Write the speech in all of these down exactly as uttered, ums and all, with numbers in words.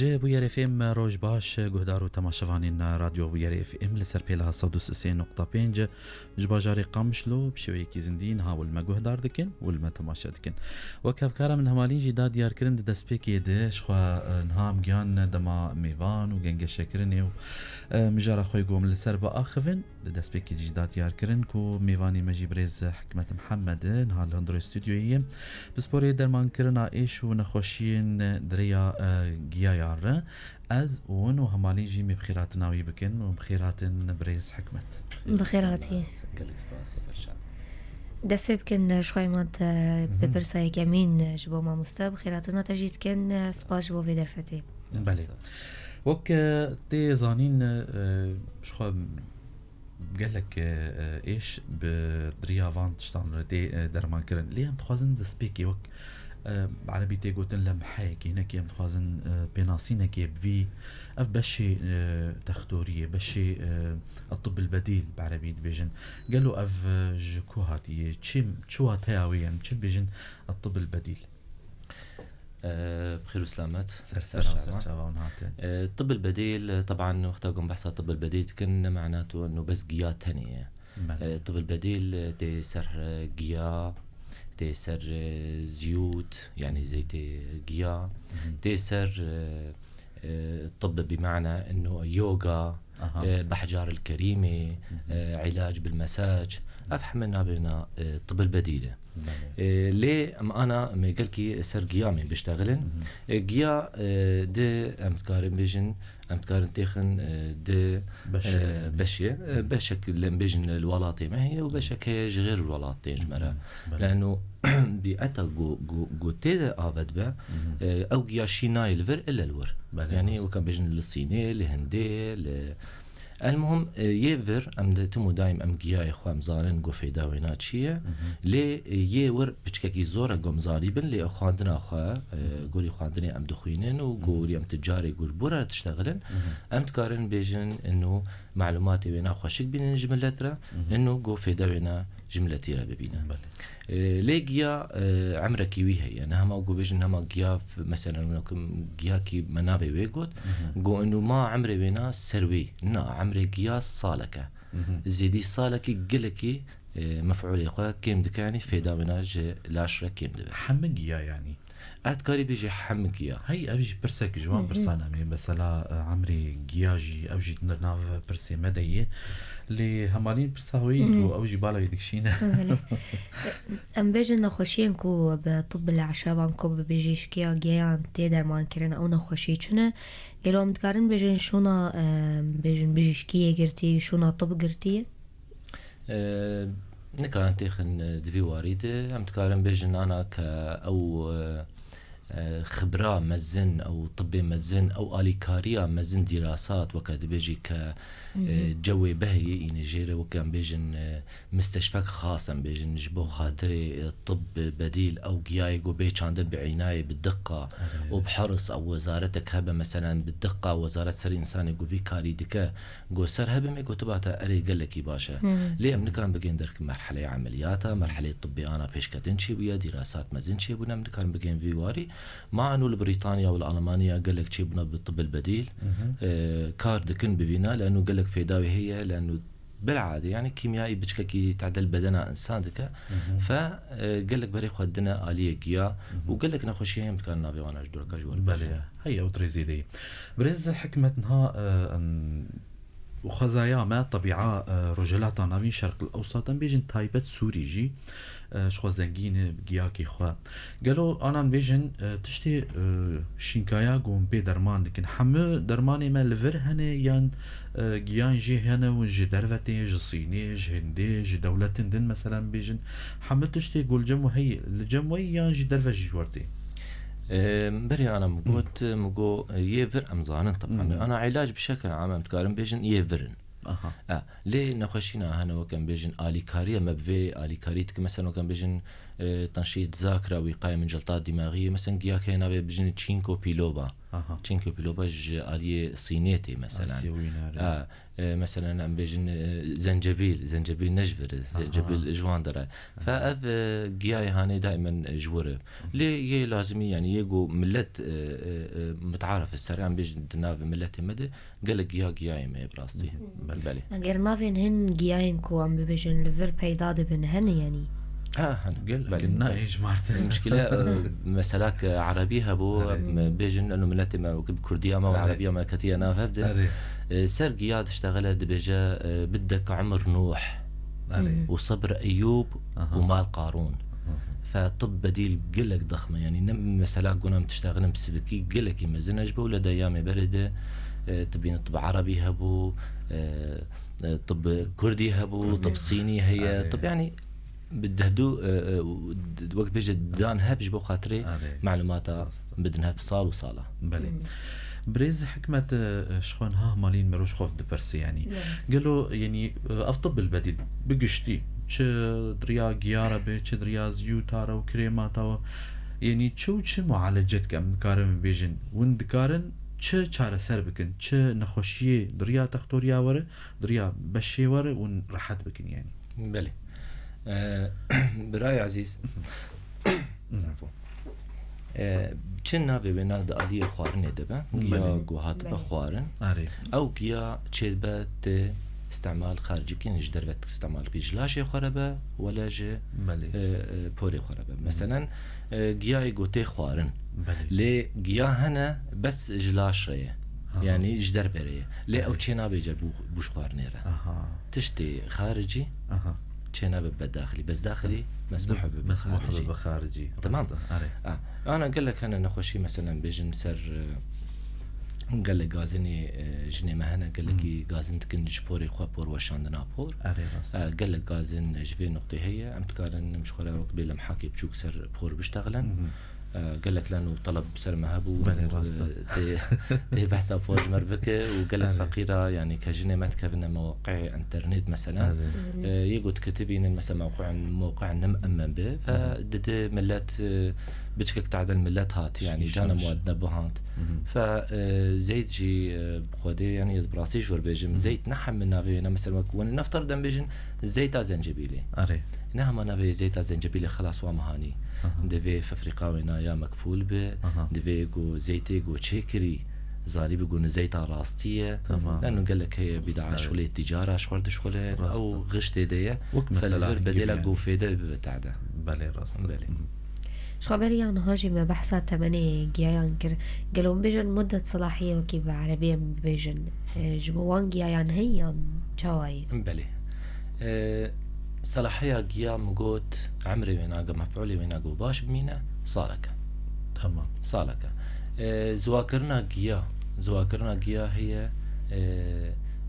Ji Bûyer F M roj baş, guhdar û temaşevanên Radyo Bûyer F M li ser pêla sed û sê nokta pênc ji bajarê Qamişlo bi şêweyekî zindî niha û li me guhdar dikin û li me temaşe dikin. Wek hevkara min Hemalîn jî da diyarkirin di destpêkê de, ji xwe, e, niha em giyan dema mêvan û gengeşekirinê û, e, mijara xwe ku em li ser biaxivin, di destpêkê jî da diyarkirin ku mêvanê me jî birêz Hikmet Mihemed e, niha li hundirê stûdyoyê ye. Pisporê dermankirina êş û nexweşiyên di rêya, e, giyayan re, ez û hûn û Hemalîn jî em ê bi xêr hatina wî bikin û bi xêr hatin birêz Hikmet. Bi xêr hatî. Gelek spas, serçav. Dest pê bikin, ji xwe Îmad, e, bi Mhm. pirsa yekemîn, e, ji bo mamoste, bi xêr hatina te jî dikin, e, spas ji bo vê derfetê. Belê. Wek, e, tê zanîn, e, ji xwe gelek, e, e, êş bi, bi riya van tiştan re tê, e, dermankirin. Lê em dixwazin destpêkê wek, e, bi erebî tê gotin lemheyekê, hinekî em dixwazin, e, pênasînekê bi vî, ev beşê, e, textoriyê, beşê, e, etibil bedîl bi erebî dibêjin. Gelo ev, e, ji ku hatiye? Çi, çi wateya wê ye? Em çi dibêjin etibil bedîl? Bi xêr û selamet. Ser sera û ser çava hûn hatin. Tibil bedîl, teban wexta ku em behsa tibil bedîl dikin, ne me'nato eno bes giya tenê ye. Belê. Tibil bedîl tê ser giya, tê ser ziyût, yanî zeytê giya, Mhm. tê ser, e, e, tib bi me'na eno yoga, Aha. e, behcar el kerîmê, Mhm. e, îlac bil mesac. Ev heme navêna, e, tibil bedîl e. Belê. E, lê em ana em ê gelkî ser giya em ê biştexilin. Mhm. E, giya, e, di em dikarin bêjin, em dikarin têxin, e, di, Beşê, e, yanî. beşê, e, beşek li em bêjin li welatê me heye û beşek heye ji xêr welatê ji me re. Mhm. Belê. Leno bîeta ku, ku, ku tê de ave dibe, Mhm. e, ew giya şî nayê li vir, ile li wir. Belê, Yanî rast. wek em bêjin li Sînê, li Hindê, li Elmuhim, e, yê vir, em de tim û daîm em giyayê xwe em zanin ku fêda wêna çi ye. Mhm. Lê, e, yê wir piçkekî zor e ku em zanîbin, lê xwendina xwe, e, Mhm. gorî xwendinê em dixwînin û Mhm. gorî em ti carê gur bûra tiştexilin, Mhm. em dikarin bêjin eno malûmatê wêna xweşik bînin ji milet re, Mhm. eno ku fêda wêna ji miletî re bibîne. Belê. E, lê giya, e, emrekî wî heye. Ne hema ku bêjin hema giya, f-, meselen, wek giyakî me navê wê got, Mhm. got inu ma emrê wêna ser wî. Na, emrê giya salek e. Mhm. Zêdî salekî gelekî, e, mef'ulê xwe kêm dike, yanî fêda wêna ji laş re kêm dibe. Heme giya yanî? Ez dikarî bêjî heme giya. Hey, ev jî pirsek ji wan Hı hı. pirsan em ê. Mesela, e, emrê giya jî, ew jî di nav pirsê me de ye. Lê Hemalîn pirsa wê Hı. ku ew jî bala wê dikişîne. Belê. Em bêjin nexweşiyên ku bi tibbil e'şaban ku bi bijîşkiya giyan tê dermankirin, ew nexweşî çi ne? Gelo em dikarin bêjin şûna, e, bêjin bijîşkiyê girtî, şûna tib girtî ye? E, nikarin têxin, e, di vî warî de. Em dikarin bêjin ana ke ew, e, e, xibra mezin, ew tibbê mezin, ew alîkariya mezin dîrasat, weke dibêjî ke, e, Mhm. cewê behiyê înê jê re, weke em bêjin, e, misteşfek xas, em bêjin, ji bo xatirê, e, tibb bedîl, ew giyayê ku bê çandin bi înayê, bi diqa Evet. û bi heris, ew wezaretek hebe, meselen, bi diqa wezaret ser însanê ku vî karî dike, ku ser hebe me gotiba te erê gelekî baş e. Hmm. Lê em nikarin bigên derk merheleyê emeliyata, merheleyê tibbê ana pêşketin çêbûye, dîrasat mezin çêbûne, em nikarin bigên vî warî. Ma eno li Brîtanya û li Almanya gelek çêbûne bi tibbil bedîl, Mhm. e, kar dikin bi vîna, leno gelek fêda wê heye, leno bil'ade, yanî kîmyayî biçkekî tedel bedena însan dike. Mhm. Fe, e, gelek berê xwe dine aliyê giya Mhm. û gelek nexweşî heye em dikarin navê wana ji doreka ji we re Belê, bêjin. heye ew dirêzê de ye. Birêz Hikmet niha, e, em, û xwezaya me, tebîa, e, Rojhilata Navîn, Şerq el Ewsat, em bêjin taybet Sûrî jî, e, ji xwe zengîn e, bi giyakê xwe. Gelo anan bêjin, e, tiştê, e, şînkaya ku hûn pê derman dikin, hemû dermanê me li vir hene yan, e, giyan jê hene û ji derve tê, ji Sînê, ji Hindê, ji dewletin din, meselen bêjin, hemû tiştê ku li cem we heye, li cem we yan jî derve jî ji we tê? E, berê ana min got, min got, e, yê vir em zanin, teban. Mhm. Ana îlac bi şekil am em dikarin bêjin yê vir in. Aha. E, lê nexweşîna hene, wek em bêjin, alîkariya me bi vê alîkarî dike. Mesela, wek em bêjin, e, تنشيط ذاكرة، وقاية من جلطات دماغية. Mesela giyakê navê bijin çinko biloba. Aha. Çinko biloba ji aliyê Sînê tê mesela. Asya wî nare. Ha, e, mesela em bêjin, e, zencebîl, zencebîl ne ji vir e, Aha. zencebîl ji wan dere. Fe ev, e, giyayê hanê daimen, e, ji wir e. Lê yê lazimî, yani yê ku millet, e, e, e, mutaarif e ser, em bêjin di navê milletê me de, gelek giya giyayê me ye bi rastî. Belê. Belê. Eger navên hin giyayên ku em bibêjin li vir peyda dibin hene, yani. Ha, hene. Gel, Belê. Gel, nayê ji martin. Muşkile, e, mesela ke erebî hebû, Erê. me bêjin, eno milletê me, wekî bi kurdiya me û Erê. erebiya me ketiye nav hev de. Erê. E, ser giya diştexile dibêje, e, biddek umr Nuh. Erê. Û sebr Eyûb Aha. û mal Qarûn. Aha. Fe tib bedîl gelek dexme, yani ne mesela guna em tiştexilin bi sivikî gelekî mezin e ji bo lê de ya me berê de, e, tibîne tib erebî hebû, e, e, tib kurdî hebû, Kurdî. tib sînî heye, Erê. tib yani bi dehdu, e, e, wek bêje dan hev ji bo xatirê Erê. malûmata Rast. bidin hev sal û sala. Belê. Hmm. Birêz Hikmet, e, ji xwe niha malîn mirov ji xwe dipirsî, yanî. Ya. Gelo, yanî, e, ev tib bilbedîl bi giştî, çi di riya giyara be, çi di riya ziyûta re û krêmata we, yanî çi û çi mualecet ke em dikarin bibêjin? Hûn dikarin çi çareser bikin? Çi nexweşiyê di riya textoriya we re, di riya beşê we re hûn rehet bikin, yanî? Belê. E, birayê ezîz, Zafo. E, çi navê wêna di aliyê xwarinê de be, giya Belê. ku hatibe Belê. xwarin, Arê. ew giya çêdibe tê îstemal xaricî bikin, ji derve tê îstemal bikin, ji laşê xwe re be, wele ji, Belê. e, e, porê xwe re be. Hı. Meselen, e, giyayê ku tê xwarin. Belê. Lê giya hene, bes ji laş re ye. Aha. Yanî ji derve re ye. Lê ew Belê. çê nabêje bû, bû ji xwarinê re. Aha. Tiştê xaricî Aha. çênabe be daxilî. Bes daxilî mesmûh be, be Mesmûh xaricî. be xaricî. Tamam. Rast e, arê. Ha. Ana gelek hene nexweşî, meselen bêjin ser, e, gelek gazinê, e, jinê me hene, gelekî Hmm. gazin dikin ji porê xwe, por weşandina por. Arê, rast. E, gelek gazin ji vê noqtê heye. Em dikarin em ji xwe re wek bê lemhakê biçûk ser por biştexilin. Mhm. E, gelek len û teleb ser me hebû. Belê, rast e. E, tê, tê behsa por ji me re bike û gelek Belê. feqîra, yanî ke jinê me dikevine mewqeyê internet, mesela. Belê. E, yê got kitibînin, mesela, mewqeyan, mewqeyan nim emmen bi. Fe Hı hı. didi millet, e, biçikek tadel millet hat, yanî Şîş, cana şîş. muad nebihant. Hı hı. Fe, e, zeyt jî, e, bi xwedê, yanî ez bi rastî ji wir bêjim, Hı hı. zeyt ne hemî navê wêne, mesela, wek wene neftar dem bêjin, zeyta zencebîlê. Arê. Ne hema navê zeyta zencebîlê xelas wa mihanî. Aha. Divê fefrîqa wêna ya mekfûl be, Aha. divê ku zeytê ku çêkirî, zanî bi ku ne zeyta rastî ye. Tamam. Leno gelek heye bîdaa Evet. şulê tîcara ji xwe dişxulin, Rast. ew xiştê de ye. Wek Fel mesela vir hingî bedêla biyane. ku fêde bibe tade. Belê, rast e. Belê. Mhm. Ji xwe beriya niha jî me behsa temenê giyayan kir. Gelo em bêjin muddet selahiyê wekî bi erebî em bibêjin, e, ji bo wan giyayan heye yan çawa ye? Belê. E, selahiya giya min got, emrê wê nage, mef'ulê wê nage û baş bimîne, saleke. Tamam. Saleke. E, ziwakirina giya, ziwakirina giya heye, e,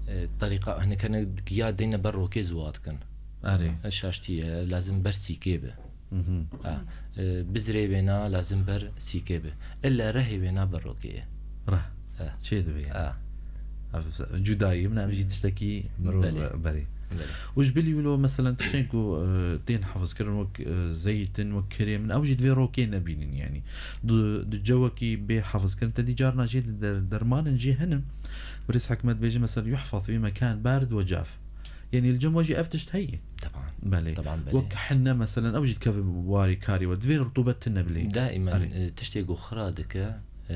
e, terîqa, hinek hene giya deyne ber rokê ziwa dikin. Erê. E, şaştî ye, lazim ber sîkê be. Mhm. Ha, e, bizrê wêna lazim ber sîkê be. Illa rehê wêna ber rokê ye. Reh. Ha. Çê dibe yani. Ha. Ev cudayî min, ev jî tiştekî mirov Belê. berê. Belê. Û ji bilî wilo, meselen, tiştên ku, e, tên hafizkirin wek, e, zeytin, wek kirêmin, ew jî divê rokê nebînin yani. Di, di cewekî bê hafizkirin, te dî carna jê di der-, dermanin jî hene. Birêz Hikmet bêje, mesela, yuhfaz fî mekan barid ve caf. Yani li cem we jî ev tişt heye. Teban. Belê. Teban, belê. Wek hinne, meselen, ew jî dikeve warî karî we. Divê rutubet tune bilê. Daimen, Erê. e, tiştê ku xira dike, e,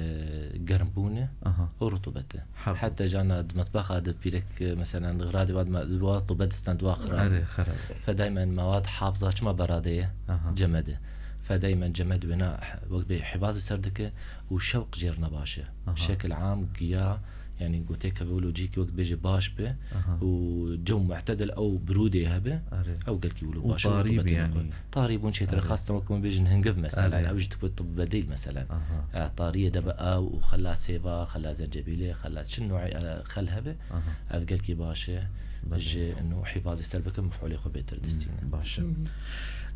germbûn e Aha. û rutubet e. Her du. Heta cana di metbaxa de pîrek, e, meselen, di xira de wa, di wa rutubet distend wa xira. Erê, xira. Fe daimen mewad hafza çima berade ye? Aha. Cemed e. Fe daimen cemed wêna wek bê hivazê ser dike û şewq jê re ne baş e. Aha. Bi şekil am giya, yani gotê keve wilo cîkî wek bêje baş be Aha. û cew mu'tedil ew birûdê hebe, Erê. ew gelkî wilo Û baş e, tarî rutubetê bi yani. nexwe. Tarî bûn çêtir Erê. xastin wek hûn bêjin hingiv, meselen, Erê. ew jî tib bedîl, meselen. Aha. E, tariyê de bi ew û xela sêva, xela zencebîlê, xela çi nû'ê, e, xel hebe, Aha. ev gelkî baş e, Belê. ji nû hîfazê ser bikin, mef'ulê xwe bêtir distîne. Hmm, baş e. Hı hı.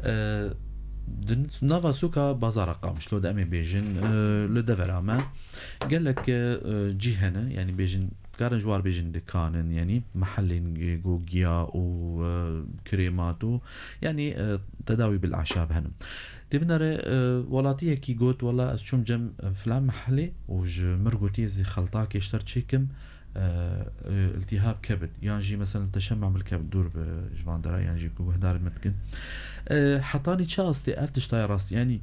E, di nava sûka bazara Qamişlo de em ê bêjin, e, li devera me gelek, e, cî hene, yani bêjin Dikarin ji war bêjin dikanin, yanî mehelên, e, ku giya û, e, krêmat û, yanî, e, tedawî bil e'şab henin. Dê binere, e, welatiyekî got, wela ez çûm cem, e, filan mehelê û ji mir gotiye ez ê xeltakê ji te re çêkim, e, e, iltihab kebid, yan jî mesela teşemma bil kebid dûr bi ji van dera, yan jî ku guhdarên me dikin. E, hetanî çi astê ev tiştaya rast, yanî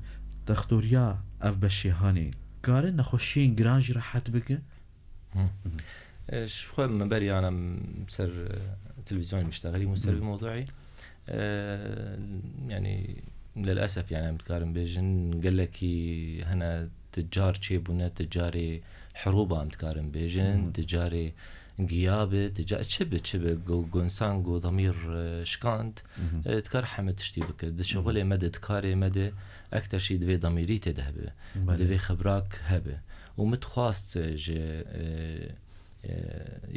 dextoriya ev beşê hanê, kare nexweşiyên giran jî rehet bike? Hı. E, ji xwe me berî ana ser, e, televîzyonê miştexilîm û ser Hı. vî mewduî. E, yanî, lelesef, yanî, em dikarin bêjin, gelekî hene ti car çêbûne, ti carê herûba em dikarin bêjin, Hı. ti carê giya be, ti ca-, çi be, çi be, go-, go insan go demîr, e, şikand, Hı hı. e, dikar heme tiştî bike. Di Hı hı. şixulê me de, di karê me de, ekter jî divê demîrî tê de hebe. Belê. Divê xibrak hebe. Û min dixwast, e, ji, e, e,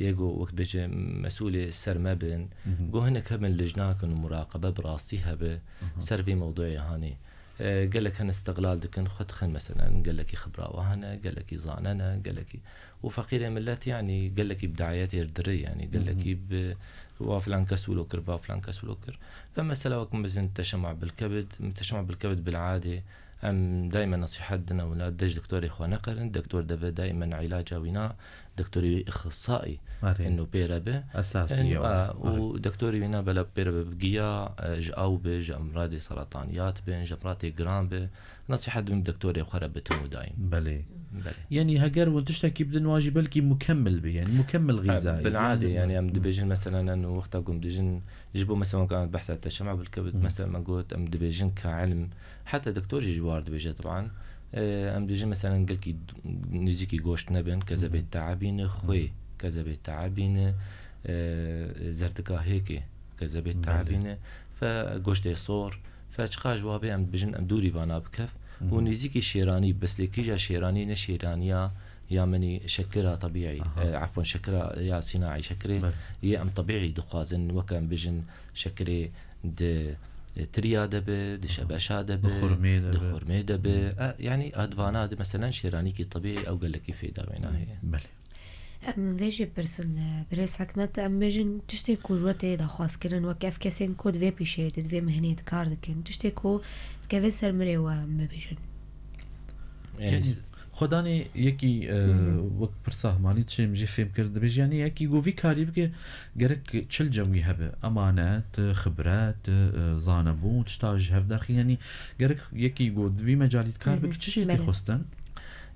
yê ku wek bêje mesûlê ser me bin, Hı hı. ku hinek hebin lijnakin û muraqebe bi rastî hebe Hı hı. ser vê mewduê hanî. E, gelek hene istiqlal dikin, xwe dixin mesela, gelekî xibra we hene, gelekî zane ne, gelekî û feqîrê millet, yanî gelekî bi dayetê diri, yanî Hı hı. gelekî bi wa filan kes wilo kir, va filan kes wilo kir. Ve mesela wek min bizin teşema bilkebid, teşema bilkebid bil'adê, em daîmen nesîhet dine wina, dej doktorê xwe neqerin, doktor deve daîmen îlaca wîna, doktorê wî ixtisaî Erê. ino pê re be. Esasî En-, ye o. a, û Erê. doktorê wîna bela pê re be bi giya, e, ji aw be, ji emradê serataniyat bin, ji emratê giran be. Nesîhet bin doktorê xwe re bitin û daîm. Belê. Belê. Yanî heger hûn tiştekî bidin wan jî belkî mukemmel be, yanî mukemmel Ha, xîza ye. bil'adê, Yanî yanî em dibêjin mesela en wexta ku em dijin, ji bo mesela wek em behsa teşema bilkebit, Hı. mesela me got, em dibêjin ka ilm, heta doktor jî ji war dibêje, teban. E, em dibêjin mesela gelkî nêzîkî goşt nebin, kezebê Hı hı. te'ebîne, xwê, Hı. kezebê te'ebîne, e, zerdika hêkê, kezebê Belê. te'ebîne, fe goştê sor, fe çiqa ji wa bê em dibêjin, em dûrî vana bikev. Hı Û hı. nêzîkî şêranî, beslêkîja şêranî ne şêraniya ya menî şekira tebîî, Aha. e, efwen şekira ya sînaî şekirê, Belê. yê em tebîî dixwazin, weke em bêjin şekirê di, e, tiriya de be, di Aha. şebeşa de Di be, xurmê de di be. xurmê de be. Hı. E, yanî edvana de meselen şêranîkî tebîî ew gelekî fêda wêna heye. Belê. Em vê jî pirsin, e, birêz Hikmet, em bêjin tiştê ku ji we tê daxwazkirin, wek ev kesên ku di vê pîşeyê de, di vê mihnê de kar dikin, tiştê ku dikeve ser mirê we em bibêjin. Yanî, Yanî, xwedanê yekî, e, Hı hı. wek pirsa hemanî dişê min jê fêm kir, dibêje, yanî yekî ku vî karî bike, gerek çil cem wî hebe. Emane, ti xibre, ti, e, zanebûn, tişta ji hev derxî, yanî gerek yekî ku di vî mecalî de kar Hı hı. bike, çi jê tê Belê. xwestin?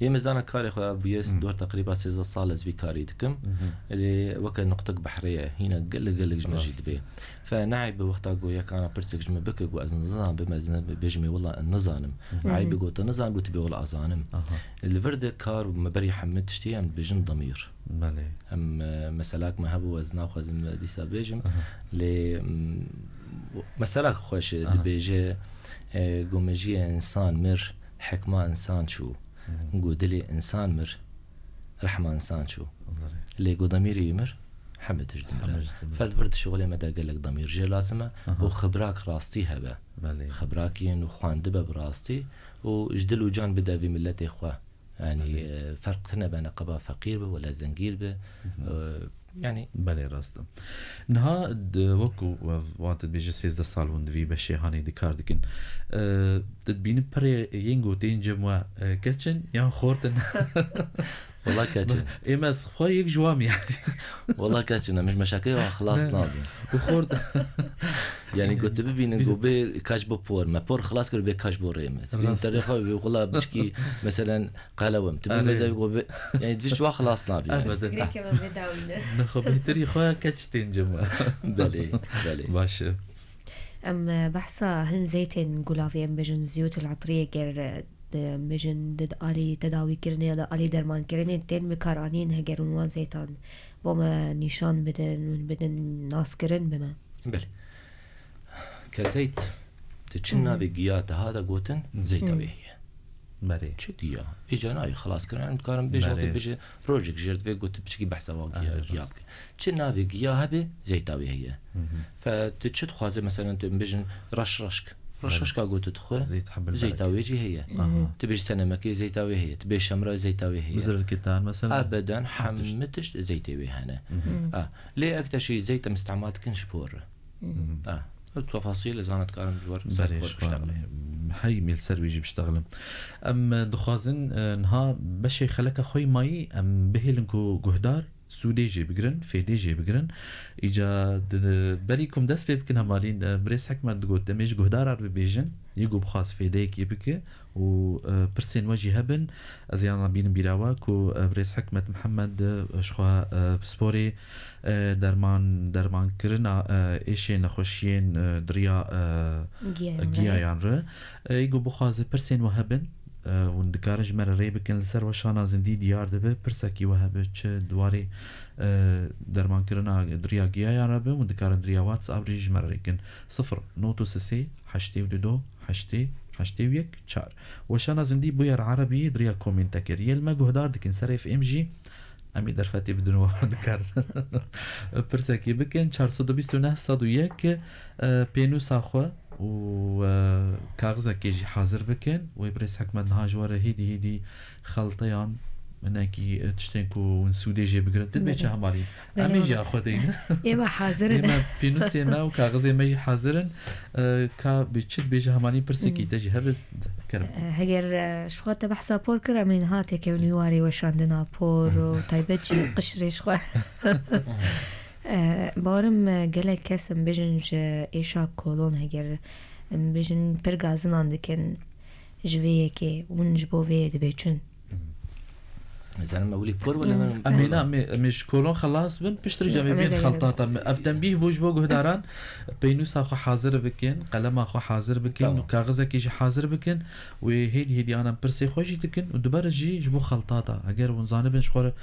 Yê me zana karê xwe bûye Hı. dor teqrîba sêzdeh sal ez vî karî dikim. Hı hı. Lê weke nuqtek behrê ye, hîna gelek gelek ji me jî Rast. dibê. Fe neeyb e wexta ku yek ana pirsek ji me bike ku ez nizan bim, ez ne bêjim ê wela nizanim. Hı hı. Eyb e ku te nizan, got tu bê wela azanim. Aha. Li vir de kar û me berî hemî tiştî em dibêjin demîr. Belê. Em, e, meselak me hebû, ez naxwazim dîsa bêjim. Aha. Lê, mm, meselak xweş e, Aha. dibêje, e, ku mejiyê însan mir, hikma însan çû. Hı hı. Ku dilê însan mir, rehma însan çû. Belê. Lê ku demîrê wî mir, hemî tişt dimire. Hemî tişt dimire. Fe li vir di şixulê me de gelek demîr jê lazim e. Aha. Û xibrak rastî hebe. Belê. Xibrak yên û xwendibe bi rastî û ji dil û can bide vî miletê xwe. Yanî, Belê. e, ferq tune be, neqeba feqîr be wele zengîn be. Hı hı. E, yanî Belê, rast e. Niha di, wekî we, wan te dibêje sêzdeh sal hûn di vî beşê hanê de kar dikin. E, tu dibînî pirê yên ku tên cem we, e, keç in yan xort in? Wela keç in. Ê me ez xwe yek ji wan im yanî. Wela keç in, em ji meşakê wan xilas Ne. nabin. Û xort. Yanî ku tu bibînin Bî- ku bê kaç bo por, me por xilas kir, bê kaç bo rê me. Tu bînin Rast. terê xwe wê xula biçkî, meselen, qelewim. Tu bîn Erê. mezevî ku bê, yanî tu ji wa xilas nabî. Erê. yanî. Sigrê keve vê dawî ne. Nexwe bêhtirî xwe keç tên cem we. Belê, belê. Baş e. Em, e, behsa hin zeytên gulavê, em bêjin ziyût el-etriyê kir, e, di, em bêjin di, di alî tedawîkirinê ya di alî dermankirinê tên bikaranîn, heger hûn wan zeytan bo me nîşan bidin, hûn bidin naskirin bi me. Belê. Ke zeyt, tu çi Hı hı. navê giya te hate gotin, Hı. zeyta Hı. wê heye. Berê. Çi giya? Îca nayê xilas kirin, em dikarin bêjin, Berê. wekî bêje, rojek jêr divê got, tu piçekî behsa wa giya, Erê, giya rast. bike. Çi navê giya hebe, zeyta wê heye. Hı hı. Fe tu çi dixwazî, meselen, tu em bêjin reş reşk. Reşreşka ku tu dixwe, zeyt heb el zeyta berek. Wê jî heye. Aha. Tu bêjî senemekê, zeyta wê heye. Tu bêjî şemra, zeyta wê heye. Mizir el kitan, mesela. Ebeden, her tişt. Hemî tişt zeytê wê hene. Mhm. Ha. Lê ek te şî zeyt em îstîmal dikin ji por re. Mhm. Ha. Ew tefasîl ez ana dikarim ji we re ser por biştexile. Hey, em li ser wê jî biştexilin. Em, e, dixwazin, e, niha beşê xeleka xwe yî mayî em bihêlin ku guhdar sûdê jê bigirin, fêdê jê bigirin. Îca di, berî ku em dest pê bikin hemalîn, e, birêz Hikmet digot, em ê ji guhdara re bibêjin, yê ku bixwaz fêdeyekê bike û, e, pirsên we jî hebin. Ez yan bînim bîra we ku, e, birêz Hikmet Mihemed, e, ji xwe, e, pisporê, e, derman, dermankirina, e, êşên nexweşiyên, e, di riya, e, giyayan re. Giyayan re. E, yê ku bixwaze pirsên we hebin, e, hûn dikarin ji me re rê bikin. Li ser weşana zindî diyar dibe, pirsekî we hebe, çi di warê, e, dermankirina di riya giyayan re be, hûn dikarin di riya WhatsApp jî ji me re rê bikin. Sifir not û sê, heştê û du, heştê, heştê û yek, çar. Weşana zindî bûye li erebî, di riya komêntekê re. Yê li me guhdar dikin ser F M jî, em ê derfetê bidin û dikarin pirsekê bikin. Çar sed û bîst û neh sed û yek, e, pênûsa xwe û, e, kaxizekê jî hazir bikin. Wê birêz Hikmet niha ji we re hêdî hêdî xelteyan, hinekî, e, tiştên ku hûn sûdê jê bigirin. Tu dibê çi hemalî? Em ê jî ya xwe deynin. Ê me hazir in. Ê me pênûsê me û kaxizê me jî hazir in. E, ka bi çi dibêje hemalî pirsekî te jî hebe, kerem. E, heger, e, ji xwe te behsa por kir, em ê niha têkevin wî warê weşandina por û taybet jî qişrê ji xwe. E, bawerim, e, gelek kes em bêjin ji êşa kolon heger em bêjin pir gazinan dikin ji vê yekê, hûn ji bo vê yê dibê çin. Zanim ewilî por wele em ê ne, em ê, em ê ji kolon xelas bin, piştre jî em ê bên xeltata me. Ev tembîh bû ji bo guhdaran, peynûsa xwe hazir bikin, qelema xwe hazir bikin û kaxizekî jî hazir bikin. Wê hêdî hêdî ana pirsê xwe jî dikin û diber jî ji bo xeltata. Eger hûn zanibin ji xwe re,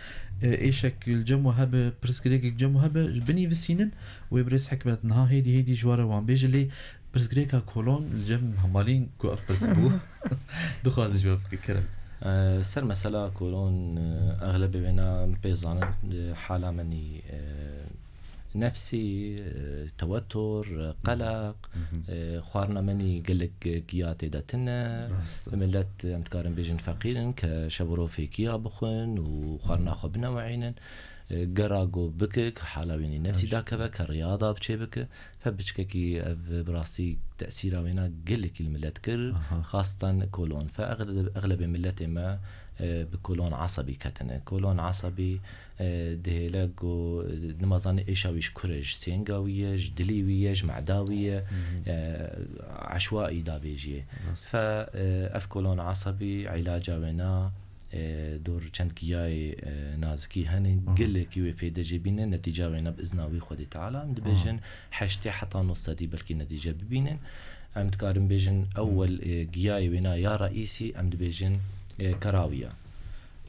e, êşek li cem we hebe, pirsgirêkek cem we hebe, binivîsînin, wê birêz Hikmet niha hêdî hêdî ji we re wan bêje lê pirsgirêka kolon li cem hemalîn ku ev pirs bû. Dixwaze ji we bike kerem. E, ser mesela kolon, e, exlebê wêna em pê zanin, e, hala menî, e, nefsî, e, tewetur, e, qeleq, e, xwarina menî gelek, e, giya tê de tune. Rast e. Millet, e, em dikarin bêjin feqîr in, ke şev û roj fêkiya bixwin û xwarina xwe bineweyînin. E, gera ku bike, ke hala wênî nefsî dakeve, ke riya da biçê bike. Fe biçkekî ev bi rastî tesîra wêna gelekî li millet kir, aha, xastan kolon. Fe exle-, exlebê milletê me, e, bi kolon esebî ketine. Kolon esebî, e, dihêle ku, e, nimazanê êşa wî ji kur e, ji sênga wî ye, ji dilî wî ye, ji meda wî ye, e, eşwaî davêjiyê. Rast. Fe, e, ev kolon esebî îlaca wêna, e, dor çend giyayê, e, nazikî hene, gelekî wê fêde jê bîne, netîca wêna bi izna wî Xwedê Teala, em dibêjin heştê heta nod sedî belkî netîce bibînin. Em dikarin bêjin ewel, e, giyayê wêna ya reîsî, em dibêjin, e, kerawiya.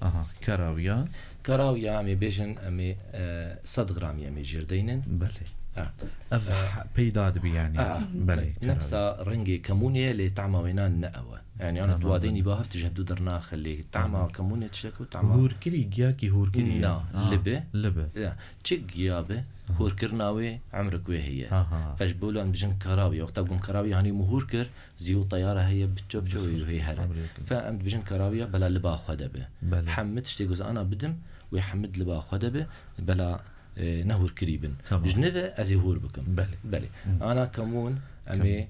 Aha, kerawiya. Kerawiya em ê bêjin, em ê, e, sed gramî em ê jêr deynin. Belê. Ha. Ev, e, he-, peyda dibi yani. Ha. Belê, kerawiya. Nefsa rengê kemûnê ye, lê tama wêna ne ew e. Yani, ana tu wadeynî ba hev tije hev du dernaxe lê tama kemûnê tiştek û tama. Hûrkirî, giyakî hûrkirî ye. Na, li bi. Li bi. Ya, çi giya bi, hûrkirina wê emrik wê heye. Aha. Fe ji bo em dijin kerawiya. Wexta gum kerawiya hanî min hûr kir, zî û teyara heye, biço biço wê hê here. Fe em dibijin kerawiya bela liba xwe de bi. Belê. Hemî tiştê ku ez ana bidim, wê hemî liba xwe de bi, bela e, ne hûrkirî bin. Tamam. Ji nî ve ez ê hûr bikim. Belê. Belê. Ana kemûn em ê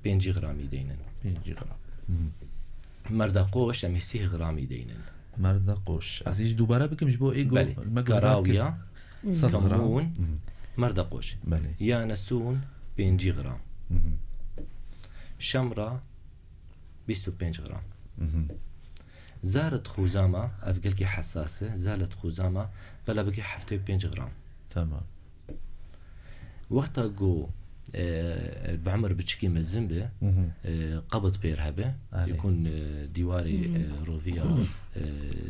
pêncî gramî deynin. Pêncî gram. Merda qoş em ê sîh gramî deynin. Merda qoş. Ez ê jî dubare bikim ji bo ê go-, belê, me guhdar kir. Kerawiya, sed gram. Kemûn, merda qoş. Belê. Yanasûn pêncî gram. Şemra bîst û pênc gram. Zaret xuzama, ev gelkî hesas e, zaret xuzama, bela bike heftê û pênc gram. Tamam. Wexta ku, e, bi emir biçikî mezin be, e, qebit pêr hebe, yekun, e, dîwarê, e, roviya, e,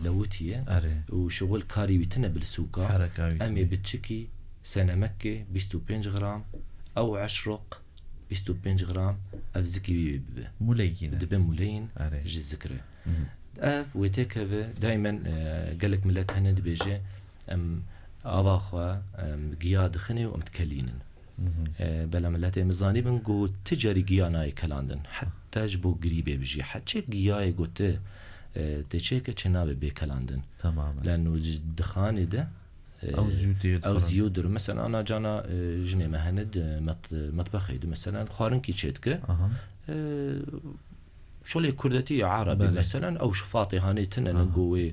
lewitiye û şixul karî wî tine bil sûka, em ê biçikî senemekê bîst û pênc gram, ew eşroq, bîst û pênc gram ev zikî wî bibe. Muleyîn e. Dibe muleyîn ji zikre. Ev wê têkeve, daymen, e, gelek milet hene dibêje, em ava xwe, em giya dixine û em dikelînin. Mhm. E, bela miletê min zanîbin ku ti carî giya nayê kelandin. Heta ji bo grîbê bijî. Heçê giyayê ku ti, e, tê çêke çê nabe bê kelandin. Temamen. Leno ji dixanê de, e, Ew zû tê ew dixwarin. Zî û dir. Mesela ana cana, e, jinê me hene di met-, metbexê de. Mesela xwarinkî çêdike. Aha. E, Şolê kurdetî ya Arabî, belê, meselen, ew şifatê hanê tine, aha, li go wê.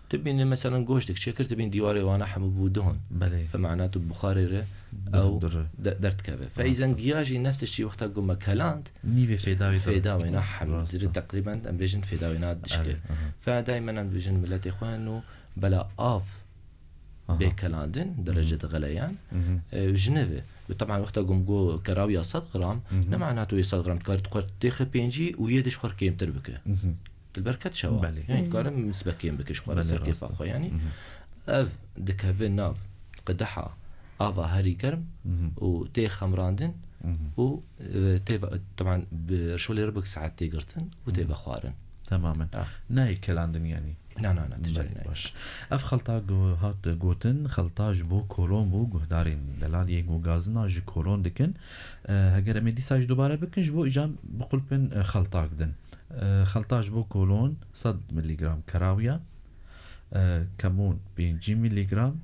Tibîne, meselen, goştek çêkir, tibîn dîwarê wana hemû bû duhun. Belê. Fe mena tu buxarê re, dur, ew dur. De-, derdikeve. Fe, rast, îzen giya jî nefs tiştî wexta go me keland, nîvê fêda wê, fêda wê na hem, rast, dirê teqrîben em bêjin fêda wê na dişke. Erê, aha. Fe daymen em dibêjin miletê xwe no bela av, aha, bê kelandin, derece, mhm, de xeleyan, mhm, e, ji neve. Û teban wexta gum go kerawiya sed gram, mhm, ne mana tu yê sed gram, tu karî tu xwe têxe pêncî û yê diş xwe kêmtir bike. Mhm. Li ber ket şewa. Belê. Yani, mhm, tu kare nisbe kêm bike ji xwe, belê, ser kêfa, rast, xwe, yani. Mhm. Ev dikeve nav qideha ava herî germ, mhm, û tê xemrandin, mhm, û, e, tê ve-, teban bi şolê re bik saet tê girtin û tê, mhm, vexwarin. Temamen. Ah. Nayê kelandin yani. Na, na, na, ticarî, belê, nayê. Baş. Ev xelta go-, hat gotin, xelta ji bo kolon bû, guhdarên delal yên ku gazina ji kolon dikin. E, heger em ê dîsa jî dubare bikin, ji bo îcan biqulpin, e, xeltak din. E, xelta ji bo kolon sed miligram kerawiya, e, kemûn pêncî miligram,